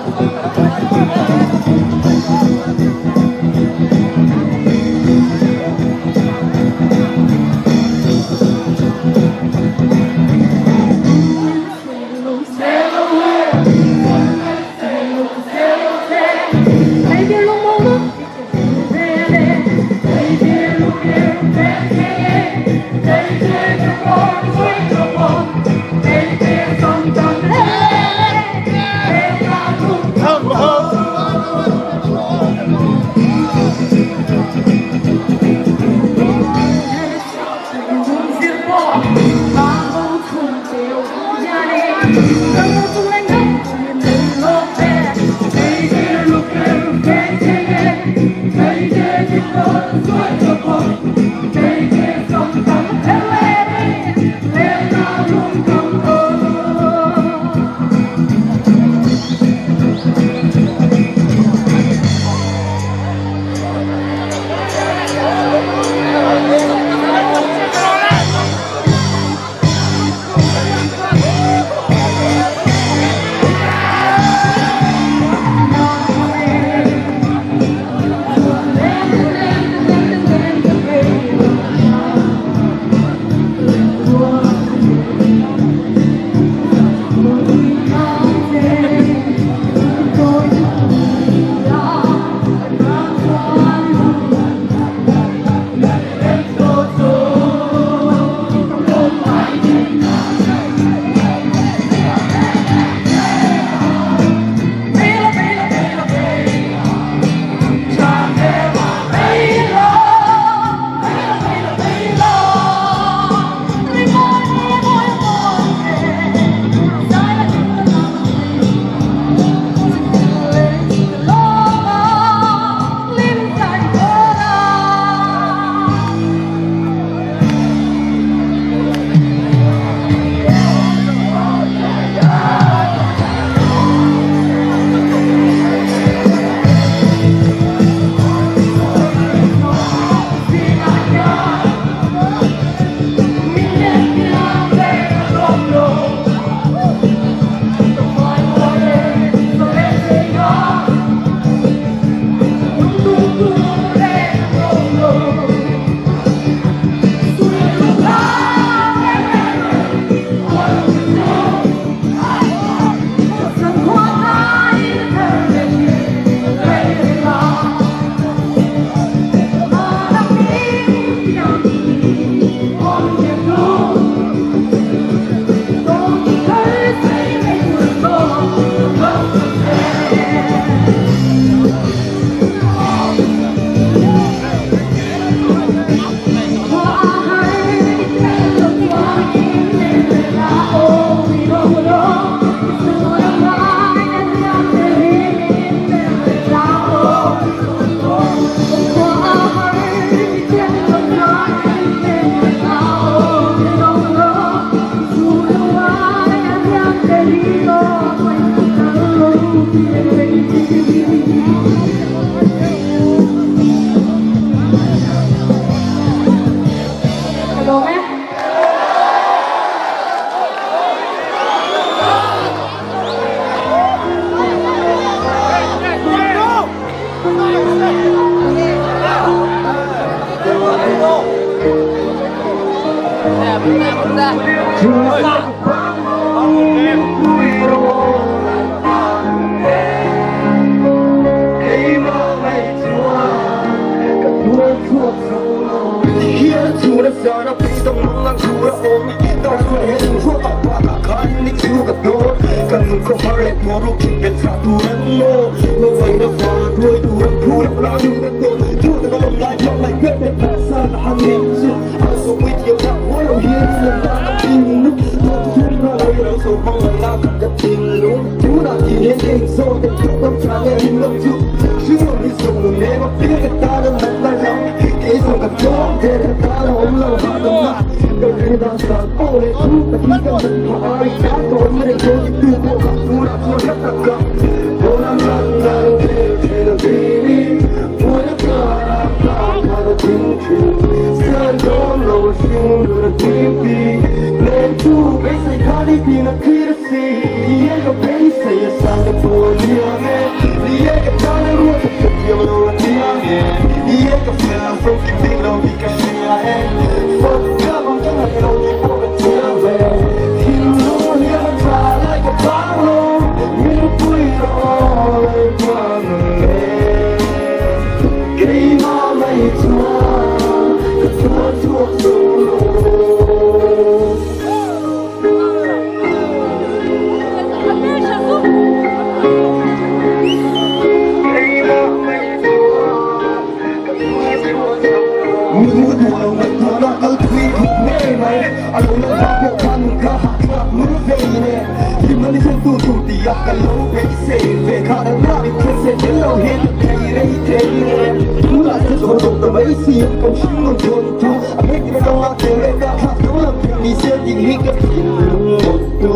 hma pawh khan nun kha hahthlak lul vei nen Hlimna ni thlen tu tur ti a ka lo beisei ve kha Natna min thlen se tel lo hian ka thei rei thei nen Tunah chuan chhuah zawh ta mai si a kan hring rawn thawn thu A phek tina ka ngah tel leh ta thlak danglam theih ni se tih hi ka thinlung ngawt tu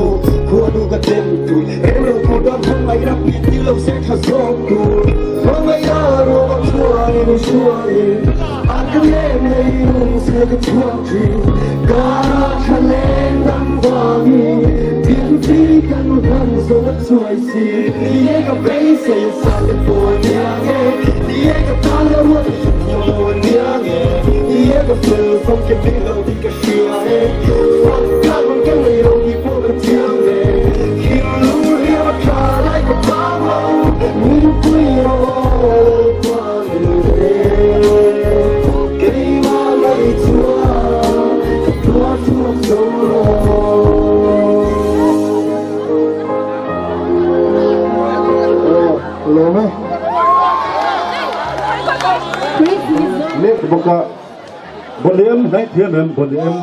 Khuanu ka chem tui rem lo tur tan hmangaihna pit ni lo se tha zawk tur Hmangaihna ruam a chhuain i hruaiin an ka lem nei lung se ka chhuak thin Kara tha leng dam vangin Biakpi kan hman zawng a chuai si Ni e ka beisei a sa te pawh a nia nge Ni e ka tan la ruat i hriat lo a nia nge Ni e ka fel famkim bik lo tih ka hria e Fak tlak rawn ka nei lo tih pawh ka chiang e Thinlung hliam a tha lai ka vang lo Min pui rawh aw pa min ve Keimah mai chuan ka tuar chhuak zo lo. Lawm e. Lek bawka Bawlem hnaih thiam em Bawlem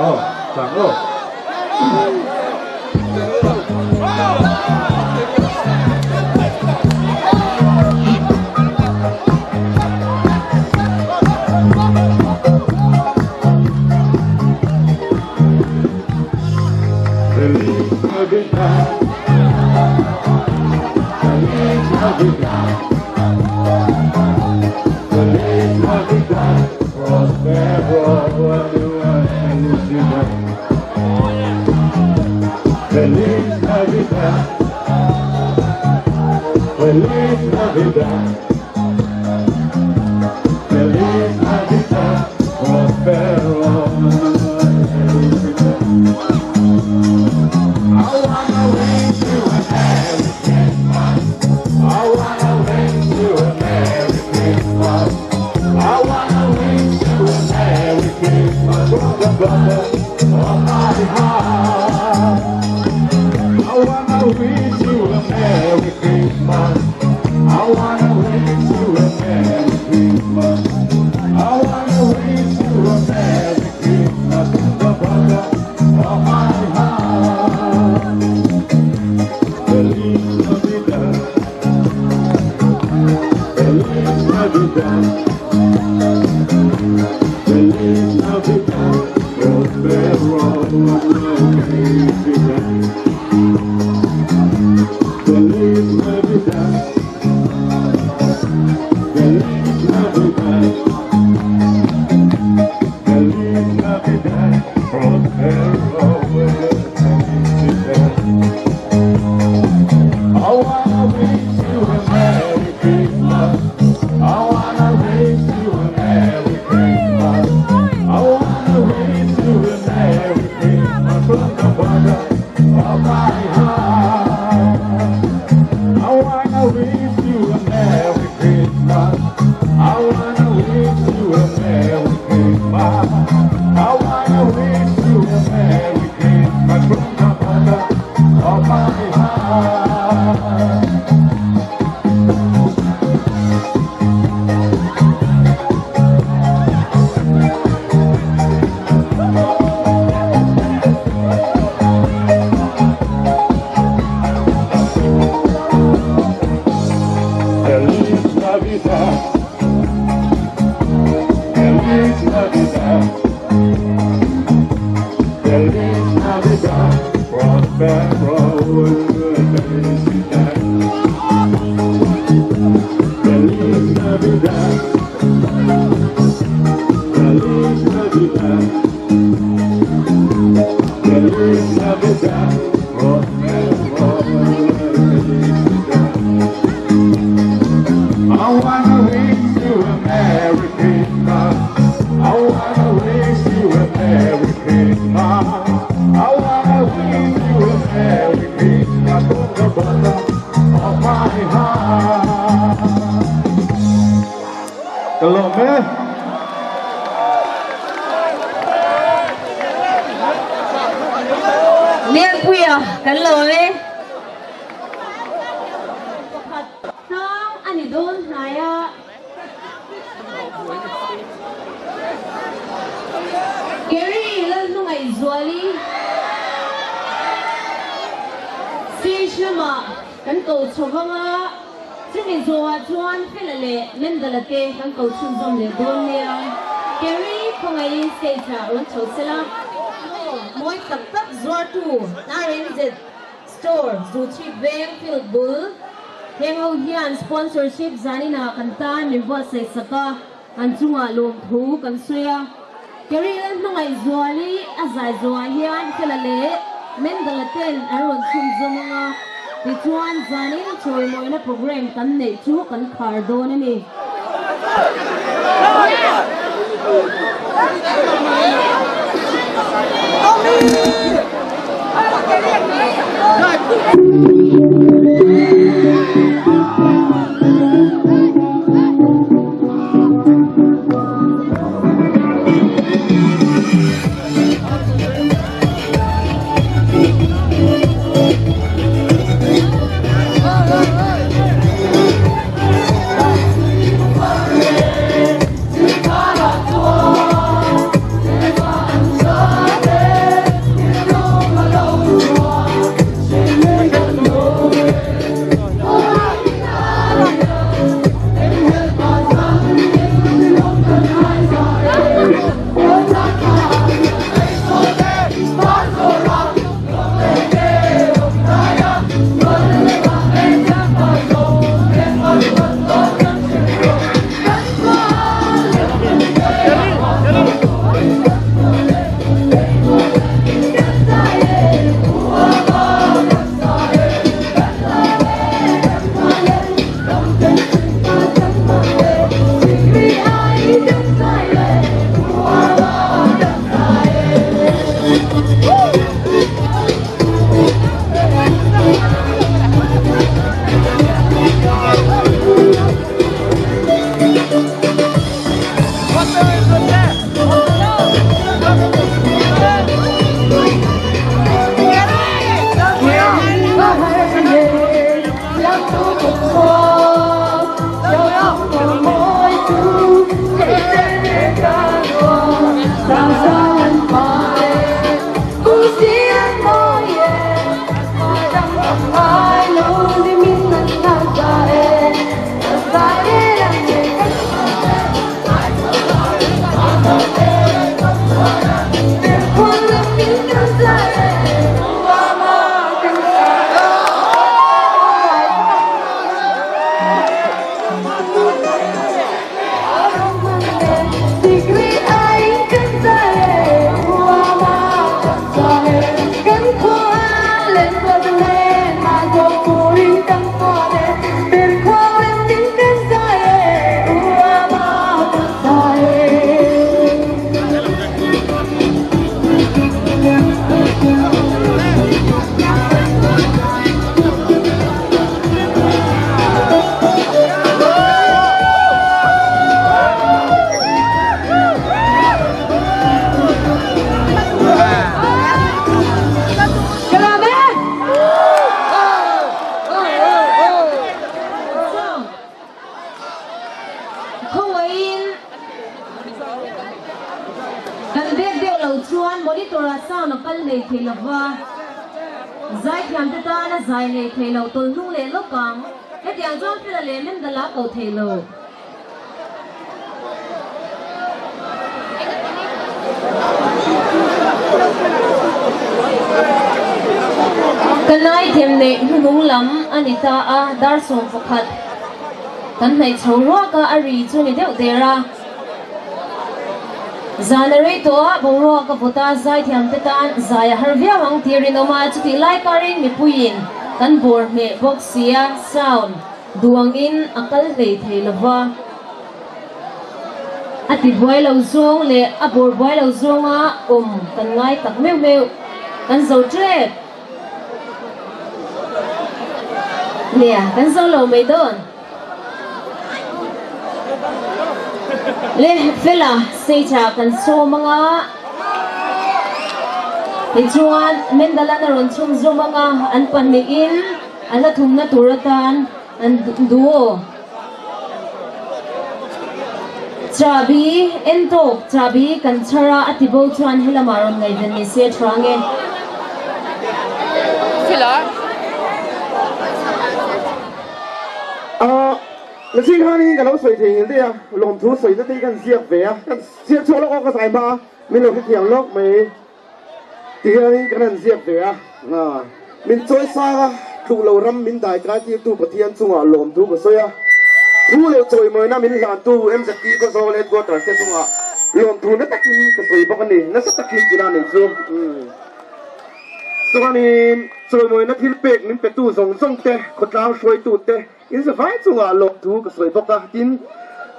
aw chang aw. Feliz Navidad. Feliz Navidad. Feliz Navidad. Prospero ano felicidad. Feliz Navidad. Feliz Navidad. Feliz Navidad. Prospero felicidad. I wanna wish you a Merry Christmas. I wanna wish you a Merry Christmas. I wanna wish you a Merry Christmas from the bottom of my heart. I wanna wish you a Merry Christmas. I wanna wish you a Merry Christmas. I wanna wish you a Merry Christmas from the bottom of my heart. Feliz Navidad. Feliz Navidad. Feliz Navidad. Prospero año felicidad. Feliz Navidad. Feliz Navidad. Feliz Navidad. Prospero año felicidad. I wanna wish you a Merry Christmas. I wanna wish you a Merry Christmas. I wanna wish you a Merry Christmas from the bottom of my heart. I wanna wish you a Merry Christmas. I wanna wish you a Merry Christmas. I wanna wish you a Merry Christmas from the bottom of my heart. Feliz Navidad. Feliz Navidad. Feliz Navidad. Prospero felicidad. Feliz Navidad. Feliz Navidad. Feliz Navidad. Prospero felicidad. I wanna wish you a Merry Christmas. I wanna wish you a Merry Christmas. I wanna wish you a Merry Christmas from the bottom of my heart. Ka lawm e. Lianpuia kan lawm e. Pakhat tlang a ni dawn hnai a. Gary Lalhmangaihzuali. lamah kan ko chho vang a, chumi zawhah chuan Fela leh Mendala te kan ko chhunzawm leh dawn nia. Kerry khawngaihin stage ah rawn chho sela. Mawi tak tak zuartu RNZ Store, Zuchhip Veng Field bul heng ho hian sponsorship zaninah kan tan min buatsaih sak a. An chungah lawmthu kan sawi a, Kerry Lalhmangaih Zuali a zai zawhah hian Fela leh Mendala ten an rawn chhunzawm ang a, tichuan zanin chawimawina programme kan neih chu kan khar dawn a ni. Khawiin kan bek deuh lo chuan monitor ah sound a kal hlei thei lova, zaithiam te tan a zai hlei thei lo tawlh hnung leh lawk ang. Hetiang chuan Fela leh Mendala ko thei lo. Ka naithem neih hnuhnung lam a ni ta a, dar 11 kan hnaih chho ruak a, a ri chu ni deuh der a. Zan a rei tawh a, boruak a vawt a, zaithiam te tan zai a har viau ang tih rinawm a, chutih lai karin mipuiin kan bawr hneh bawk si a, sound. Duangin a kal hlei thei lo va, a ti buai lo zawng leh a bawr buai lo zawnga awm kan ngai tak meuh meuh. Kan zo tep. Nia, kan zo lo mai dawn. Le, Fela, stage ah kan sawm anga, tichuan Mendala na rawn chhunzawm anga an pahnihin, A la thumna tur atan an duh. Chahbi en tawk chahbi kan chhar a, a ti bo chuan helamah rawn ngaihven ni se tha nge. Nachin khanin ka lo sawi thei ngil daih a, lawmthu sawina te hi kan ziak ve a, kan ziak chhuak lawk aw ka zai hma a, min lo hrethiam lawk mai. Tihianin kan han ziak ve a, min chawi sang a, tluk lo ram min dai kai tirtu Pathian chungah lawmthu ka sawi a, thu leh chawimawina min hlantu MZP Khawzawl Headquarters te chungah lawmthu na takin ka sawi bawk a ni, nasa takin tina nei chu. Chuanin chawimawina thil pek min petu zawng zawng te, khawtlang hruaitu te, in zavai chungah lawmthu ka sawi bawk a, tin,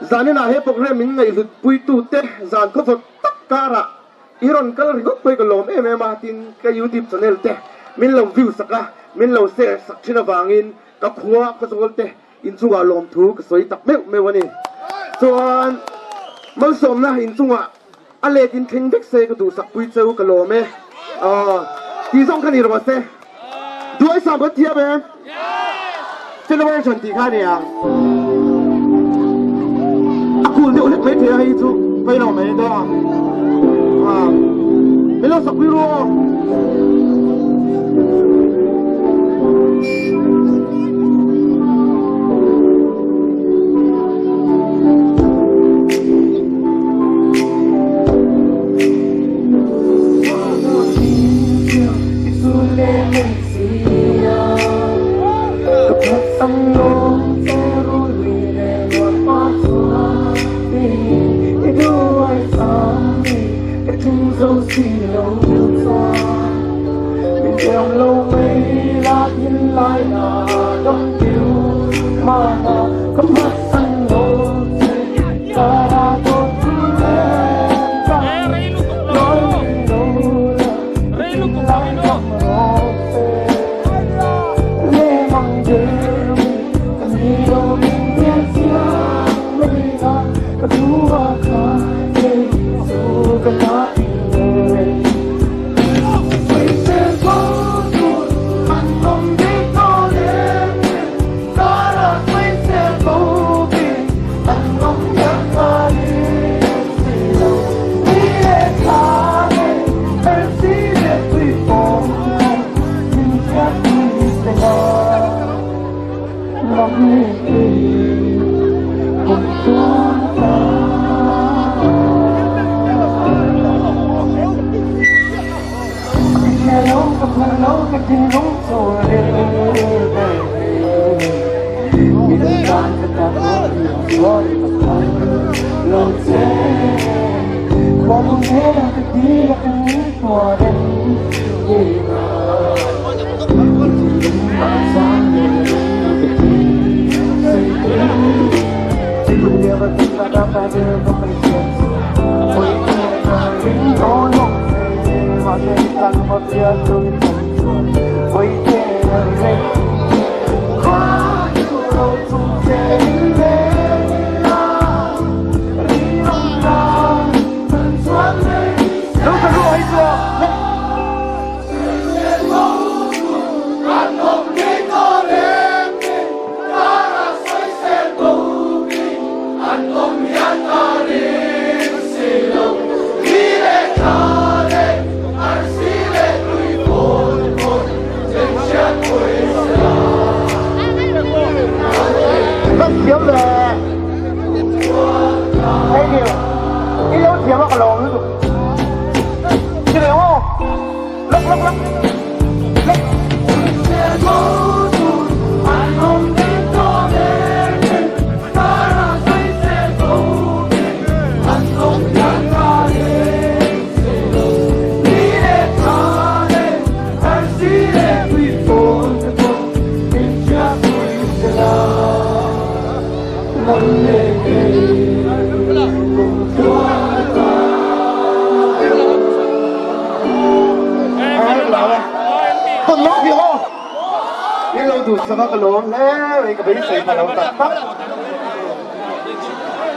zaninah he programme min ngaihhlut puitu te zan khawvawt tak karah I rawn kal ringawt pawh hi ka lawm em em a, tin ka youtube channel te min lo view sak a, min lo share sak thin avangin ka khua Khawzawl te inchungah lawmthu ka sawi tak meuh meuh a ni. Chuan malsawmna inchungah a let in thleng vek se ka duhsak pui cheu ka lawm e. Aw tih zawng kha ni rawh se. Duai sam kan thiam em? Celebration tih kha a nia. A cool deuh hlek mai thei a hei chu pawi lo mai dawn. Min lo sak pui ru aw.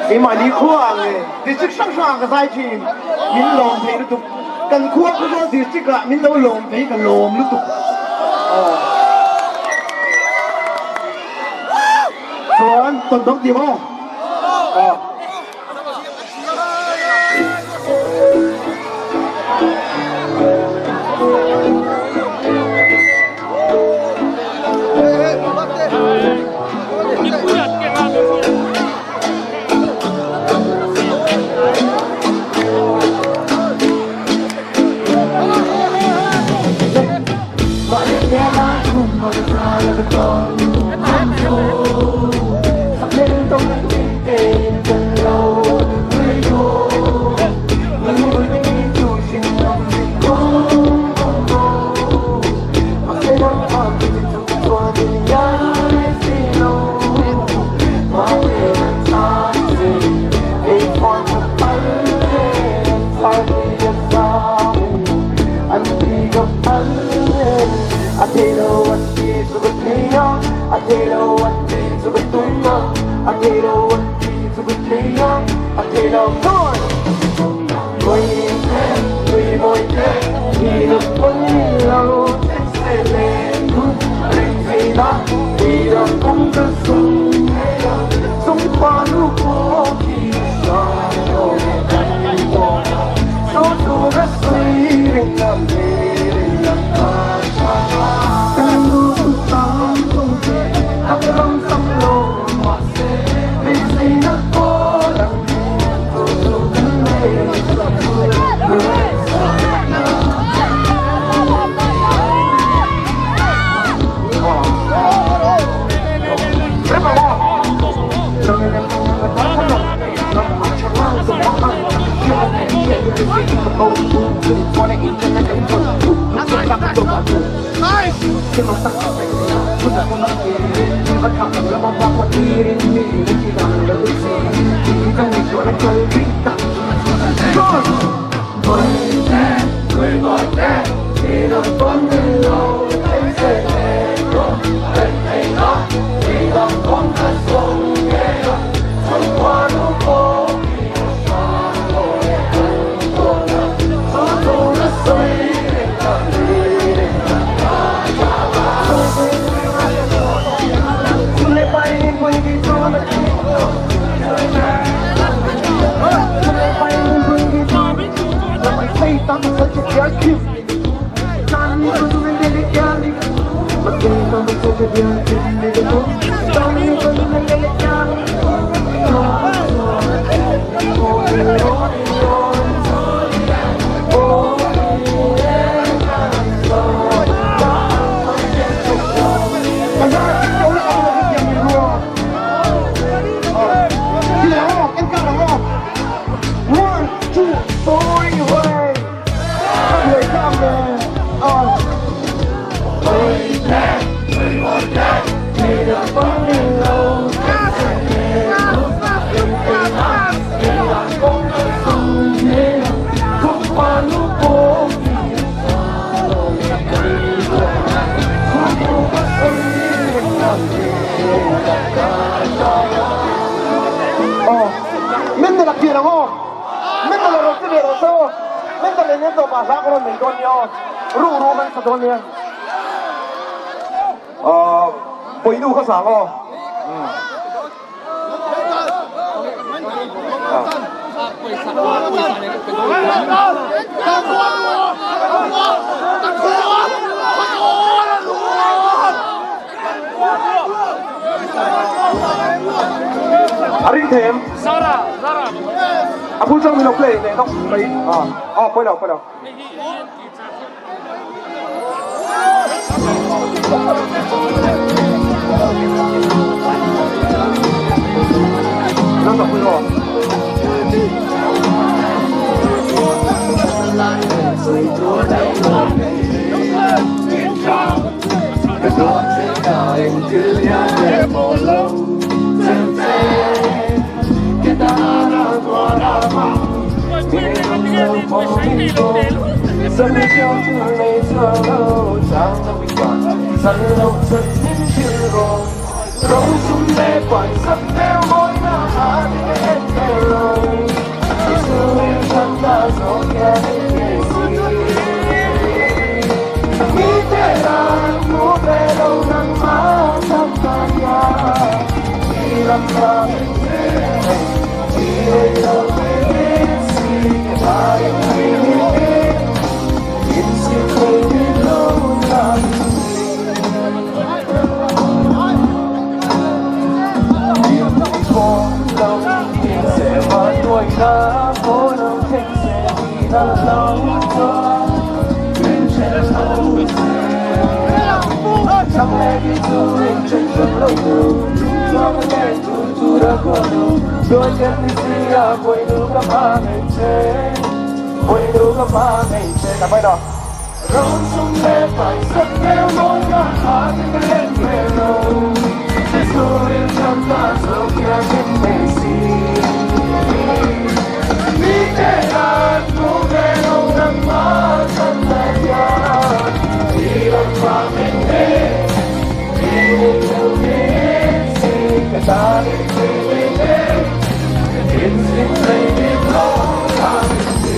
Keimahni khua ang e district hrang hrang ah ka zai thin min lawm thei lutuk kan khua Khawzawl district ah min lo lawm thei ka lawm lutuk chuan tawn dawng ti maw chen ni si a boi nu ka ma ngai che boi nu ka ma ngai che ta bai do rong sum le pai sat me mo na ha te ka len ve lo se so rin chan ta so kya chen me si mi te an mu ve lo nang ma chan ta ya ti lam ma men he ti lo me si ka ta ni ti me he tin sin nei mi lo ta si.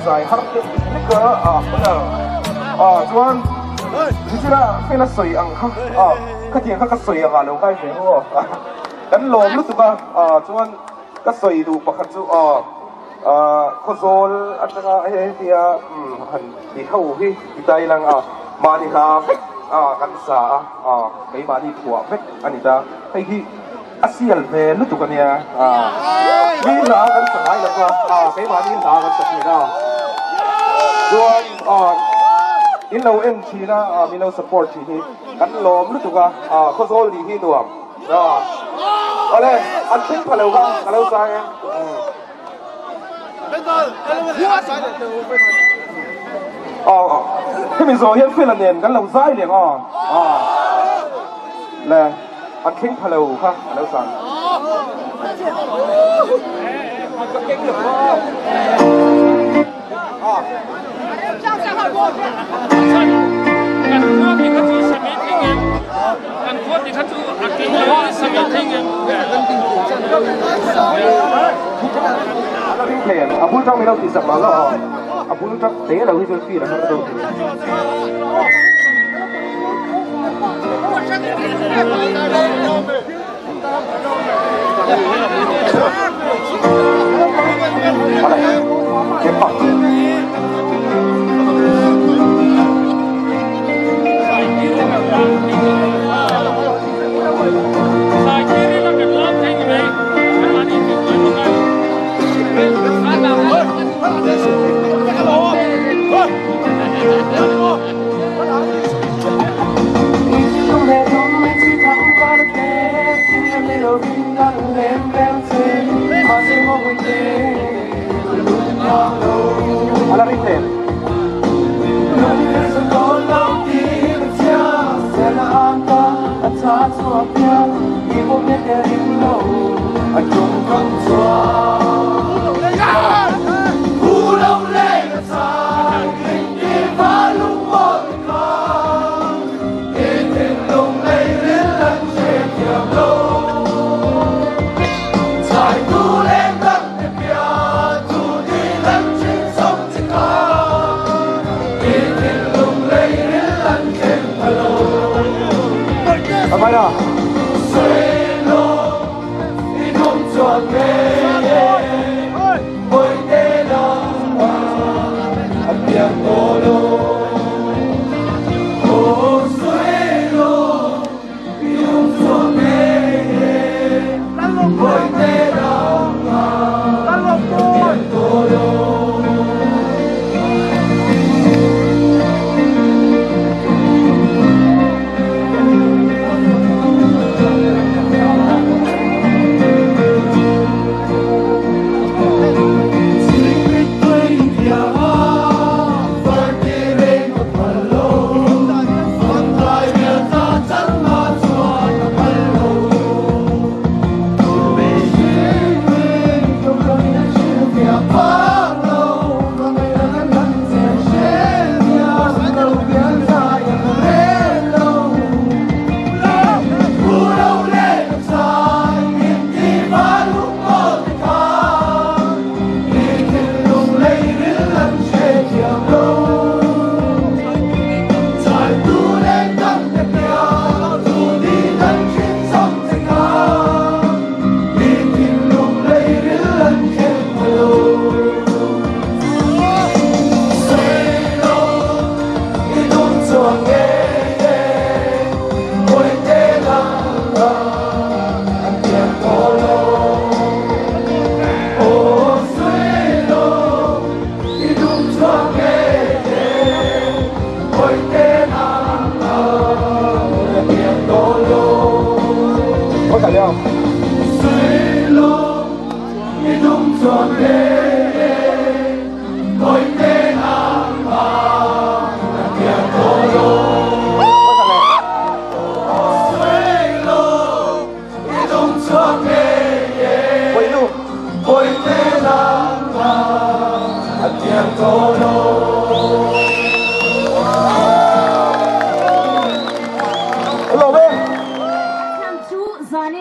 Zai har te ka a a chuan chira fela soi ang kha a kha tiang kha ka soi anga lo kai ve ho kan lom lu tuka a chuan ka soi du pakhat chu a a khozol atanga he tia han ti ho hi ti tai lang a ma ni kha vek a kan sa a kai ma ni thua vek ani ta hei hi asial ve lu tuka nia a mi la kan sangai la ka a kai ma ni la kan sa ni na chuan a in lo en thina a mi lo support thi hi kan lom lu tuka a khozol li hi nuam a ole an thing phalo ka ka lo sa em. Ờ thế mình rồi hiện phiên là nền gắn lồng dai liền ờ là ăn thính phalo ha lâu sẵn à bún trong mình đâu thì sập mà lo à bún trong té là huy chương phi là không đâu.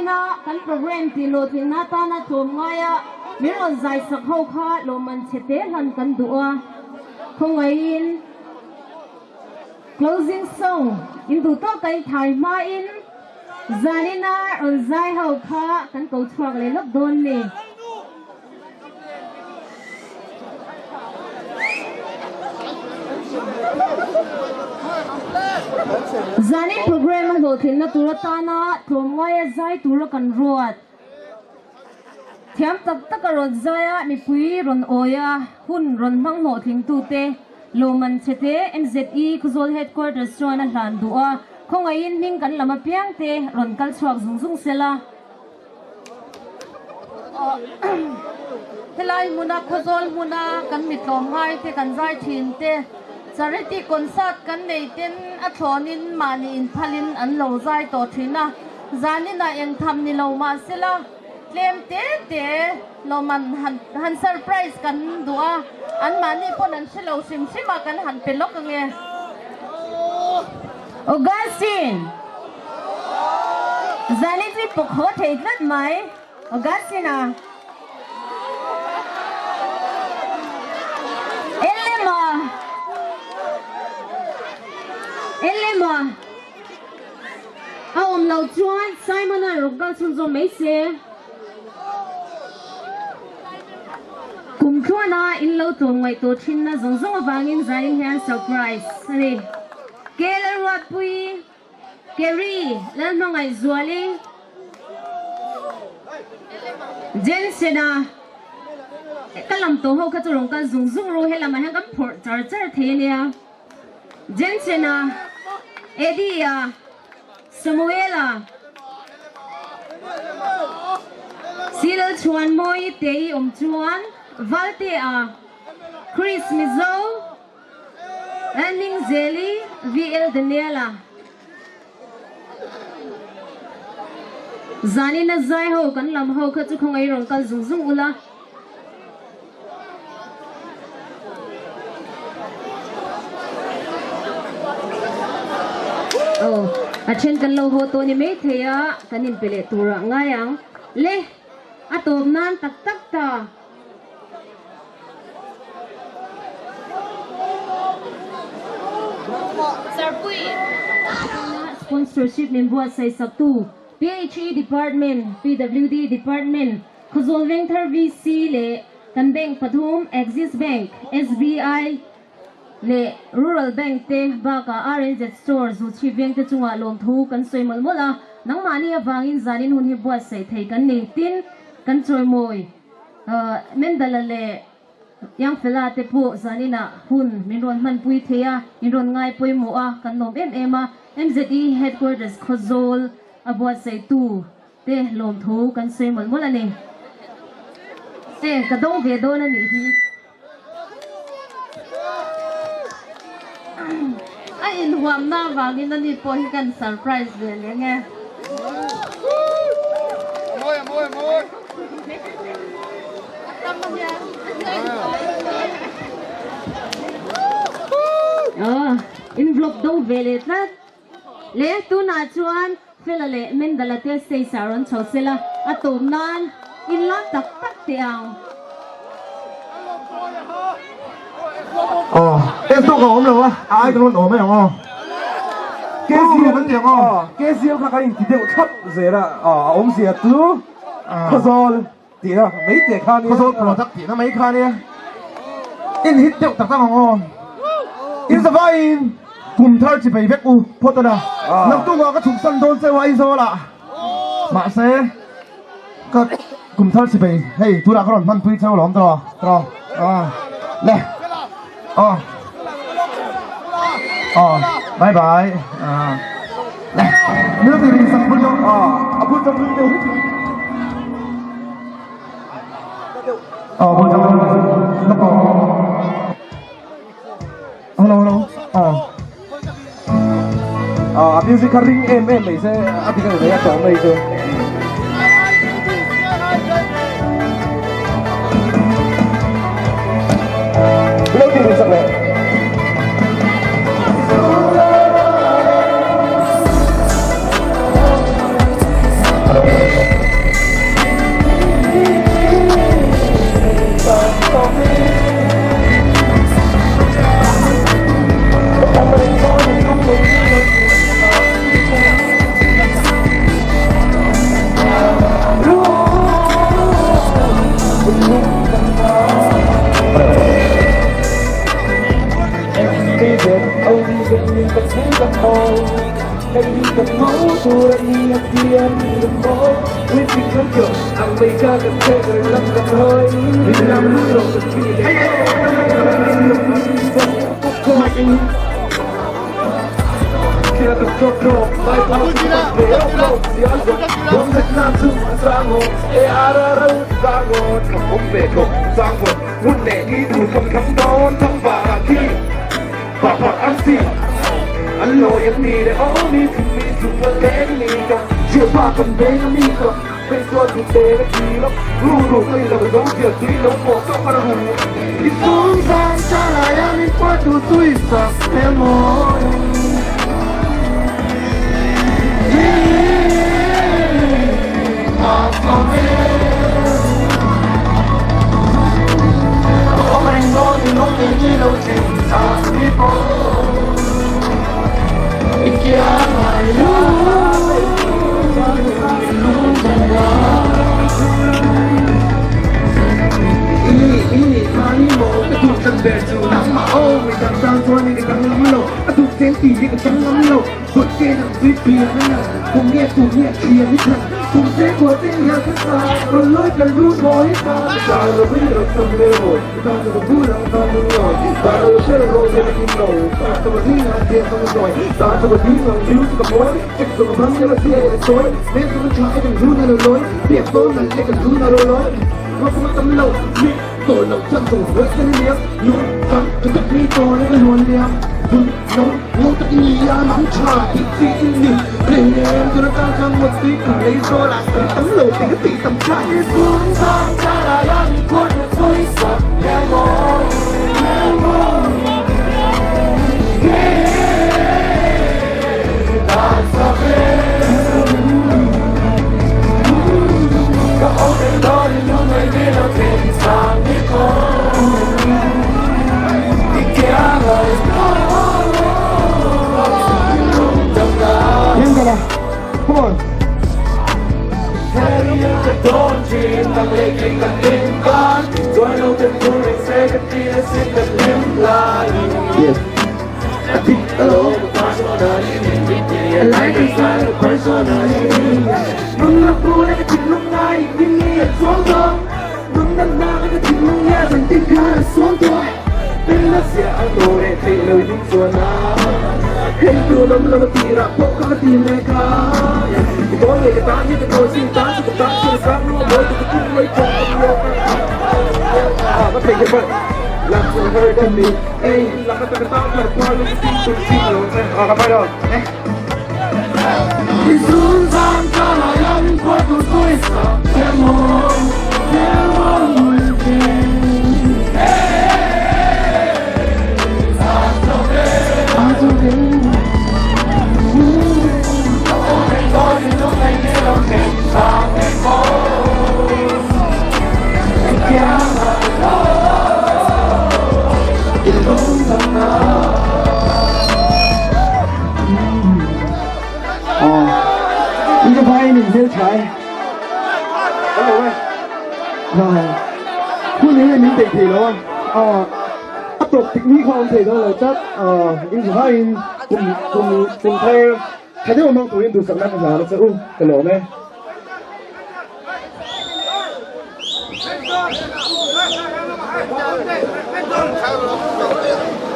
Zanina kan program tih hlawhtlinna atana tlawmngaia min rawn zaisak ho kha lawmman chhe te hlan kan duh a, khawngaihin closing song in duh tawk a inthai hmain zanina rawn zai ho kha kan ko chhuak leh lawk dawn ni. Zanin program a hlawhtlinna tur atana tlawmngaia zai tura kan ruat. Thiam tak taka rawn zai a, mipui rawn awi a, hun rawn hmang hlawhtlingtute lawmman chhete MZE Khawzawl Headquarters chuan a hlan duh a, khawngaihin hming kan lam apiangte rawn kal chhuak zung zung sela. Helai hmuna Khawzawl hmuna kan mi tlawmngai te kan zai thin te charity concert kan nei ten a thlawnin mahni inphalin an lo zai tawh thin a, zaninah engtham ni lo mahsela tlem te te lawman han han surprise kan duh a, anmahni pawn an hre lo hrim hrim a kan han pe lawk ange. Augustine! Zanin chu i pawk haw thei tlat mai, Augustine-a. Elema! Elema! A awm loh chuan Simon-a rawn kal chhunzawm mai se. Kum tluana in lo tlawm ngaihtuah thinna zawng zawng avangin zanin hian surprise a ni. Ke Lalruatpui, Kerry Lalhmangaihzuali, Jensena, ka lam tawh ho kha chu rawn kal zung zung ru, helamah hian kan phawrh char char thei a nia. Jensena, Eddie-a, Samuela, Silal Chhuanmawi te i awm chuan Valtea, Chris Mizo, Lalhming Zeli, VL Daniela. Zanin a zai ho kan lam ho kha chu khawngaih rawn kal zung zung ula. Aw, a then kan lo haw tawh ni maithei a, kan inpe leh turah ngai ang. Le, a tawp nan tak tak ta. Sponsorship min buatsaih saktu PHE Department, PWD Department, Khawzawl Vengthar VC leh kan bank pathum Axis Bank, SBI leh Rural Bank te bakah RNZ Store Zuchhip veng te chungah lawmthu kan sawi mawlh mawlh a, nangmahni avangin zanin hun hi buatsaih thei kan ni. Tin, kan chawimawi Mendala leh Yangfela te pawh zaninah hun min rawn hmanpui thei a, min rawn ngai pawimawh a, kan lawm em em a. MZE Headquarters Khawzawl a buatsaihtu te lawmthu kan sawi mawlh mawlh a ni. E, ka dawng ve dawn a nih hi. A inhuamna avangin ani pawh hi kan surprise ve leng e. In vlog do ve leh tlat. Le tunah chuan Fela leh Mendala te stage ah rawn chho sela a tawp nan in la tak tak teh ang. Aw, en tawk a awm lo a, a ai ka rawn awm mai ang aw. KZL an ti ang aw. KZL kha kan inti deuh thlap zel a, a awmzia chu Khawzawl tihna mai teh kha nia. Khawzawl product tihna mai kha nia. In hit deuh tak tak ang aw. In zavaiin kum thar chi bei vek u phawt a na. Naktukah ka chhuk san dawn cheu a Aizawl ah. Mahse ka kum thar chi bei hei tunah ka rawn hmanpui cheu alawm tawh tawh le aw aw bye bye le music in sak phun a phun chang ring deuh aw phun chang Hello hello aw. A music kha ring em em mai se a dik a ni mai a tawng mai chu. Lo ti rin sak leh. Hello.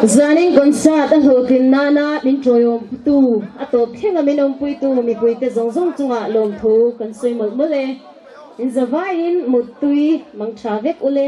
Zanin concert a hlawhtlin nana min tawihawm tu a tawp thleng a min awmpui tu mipui te zawng zawng chungah lawmthu kan sawi mawlh mawlh e. In zavaiin muttui mang tha vek ule.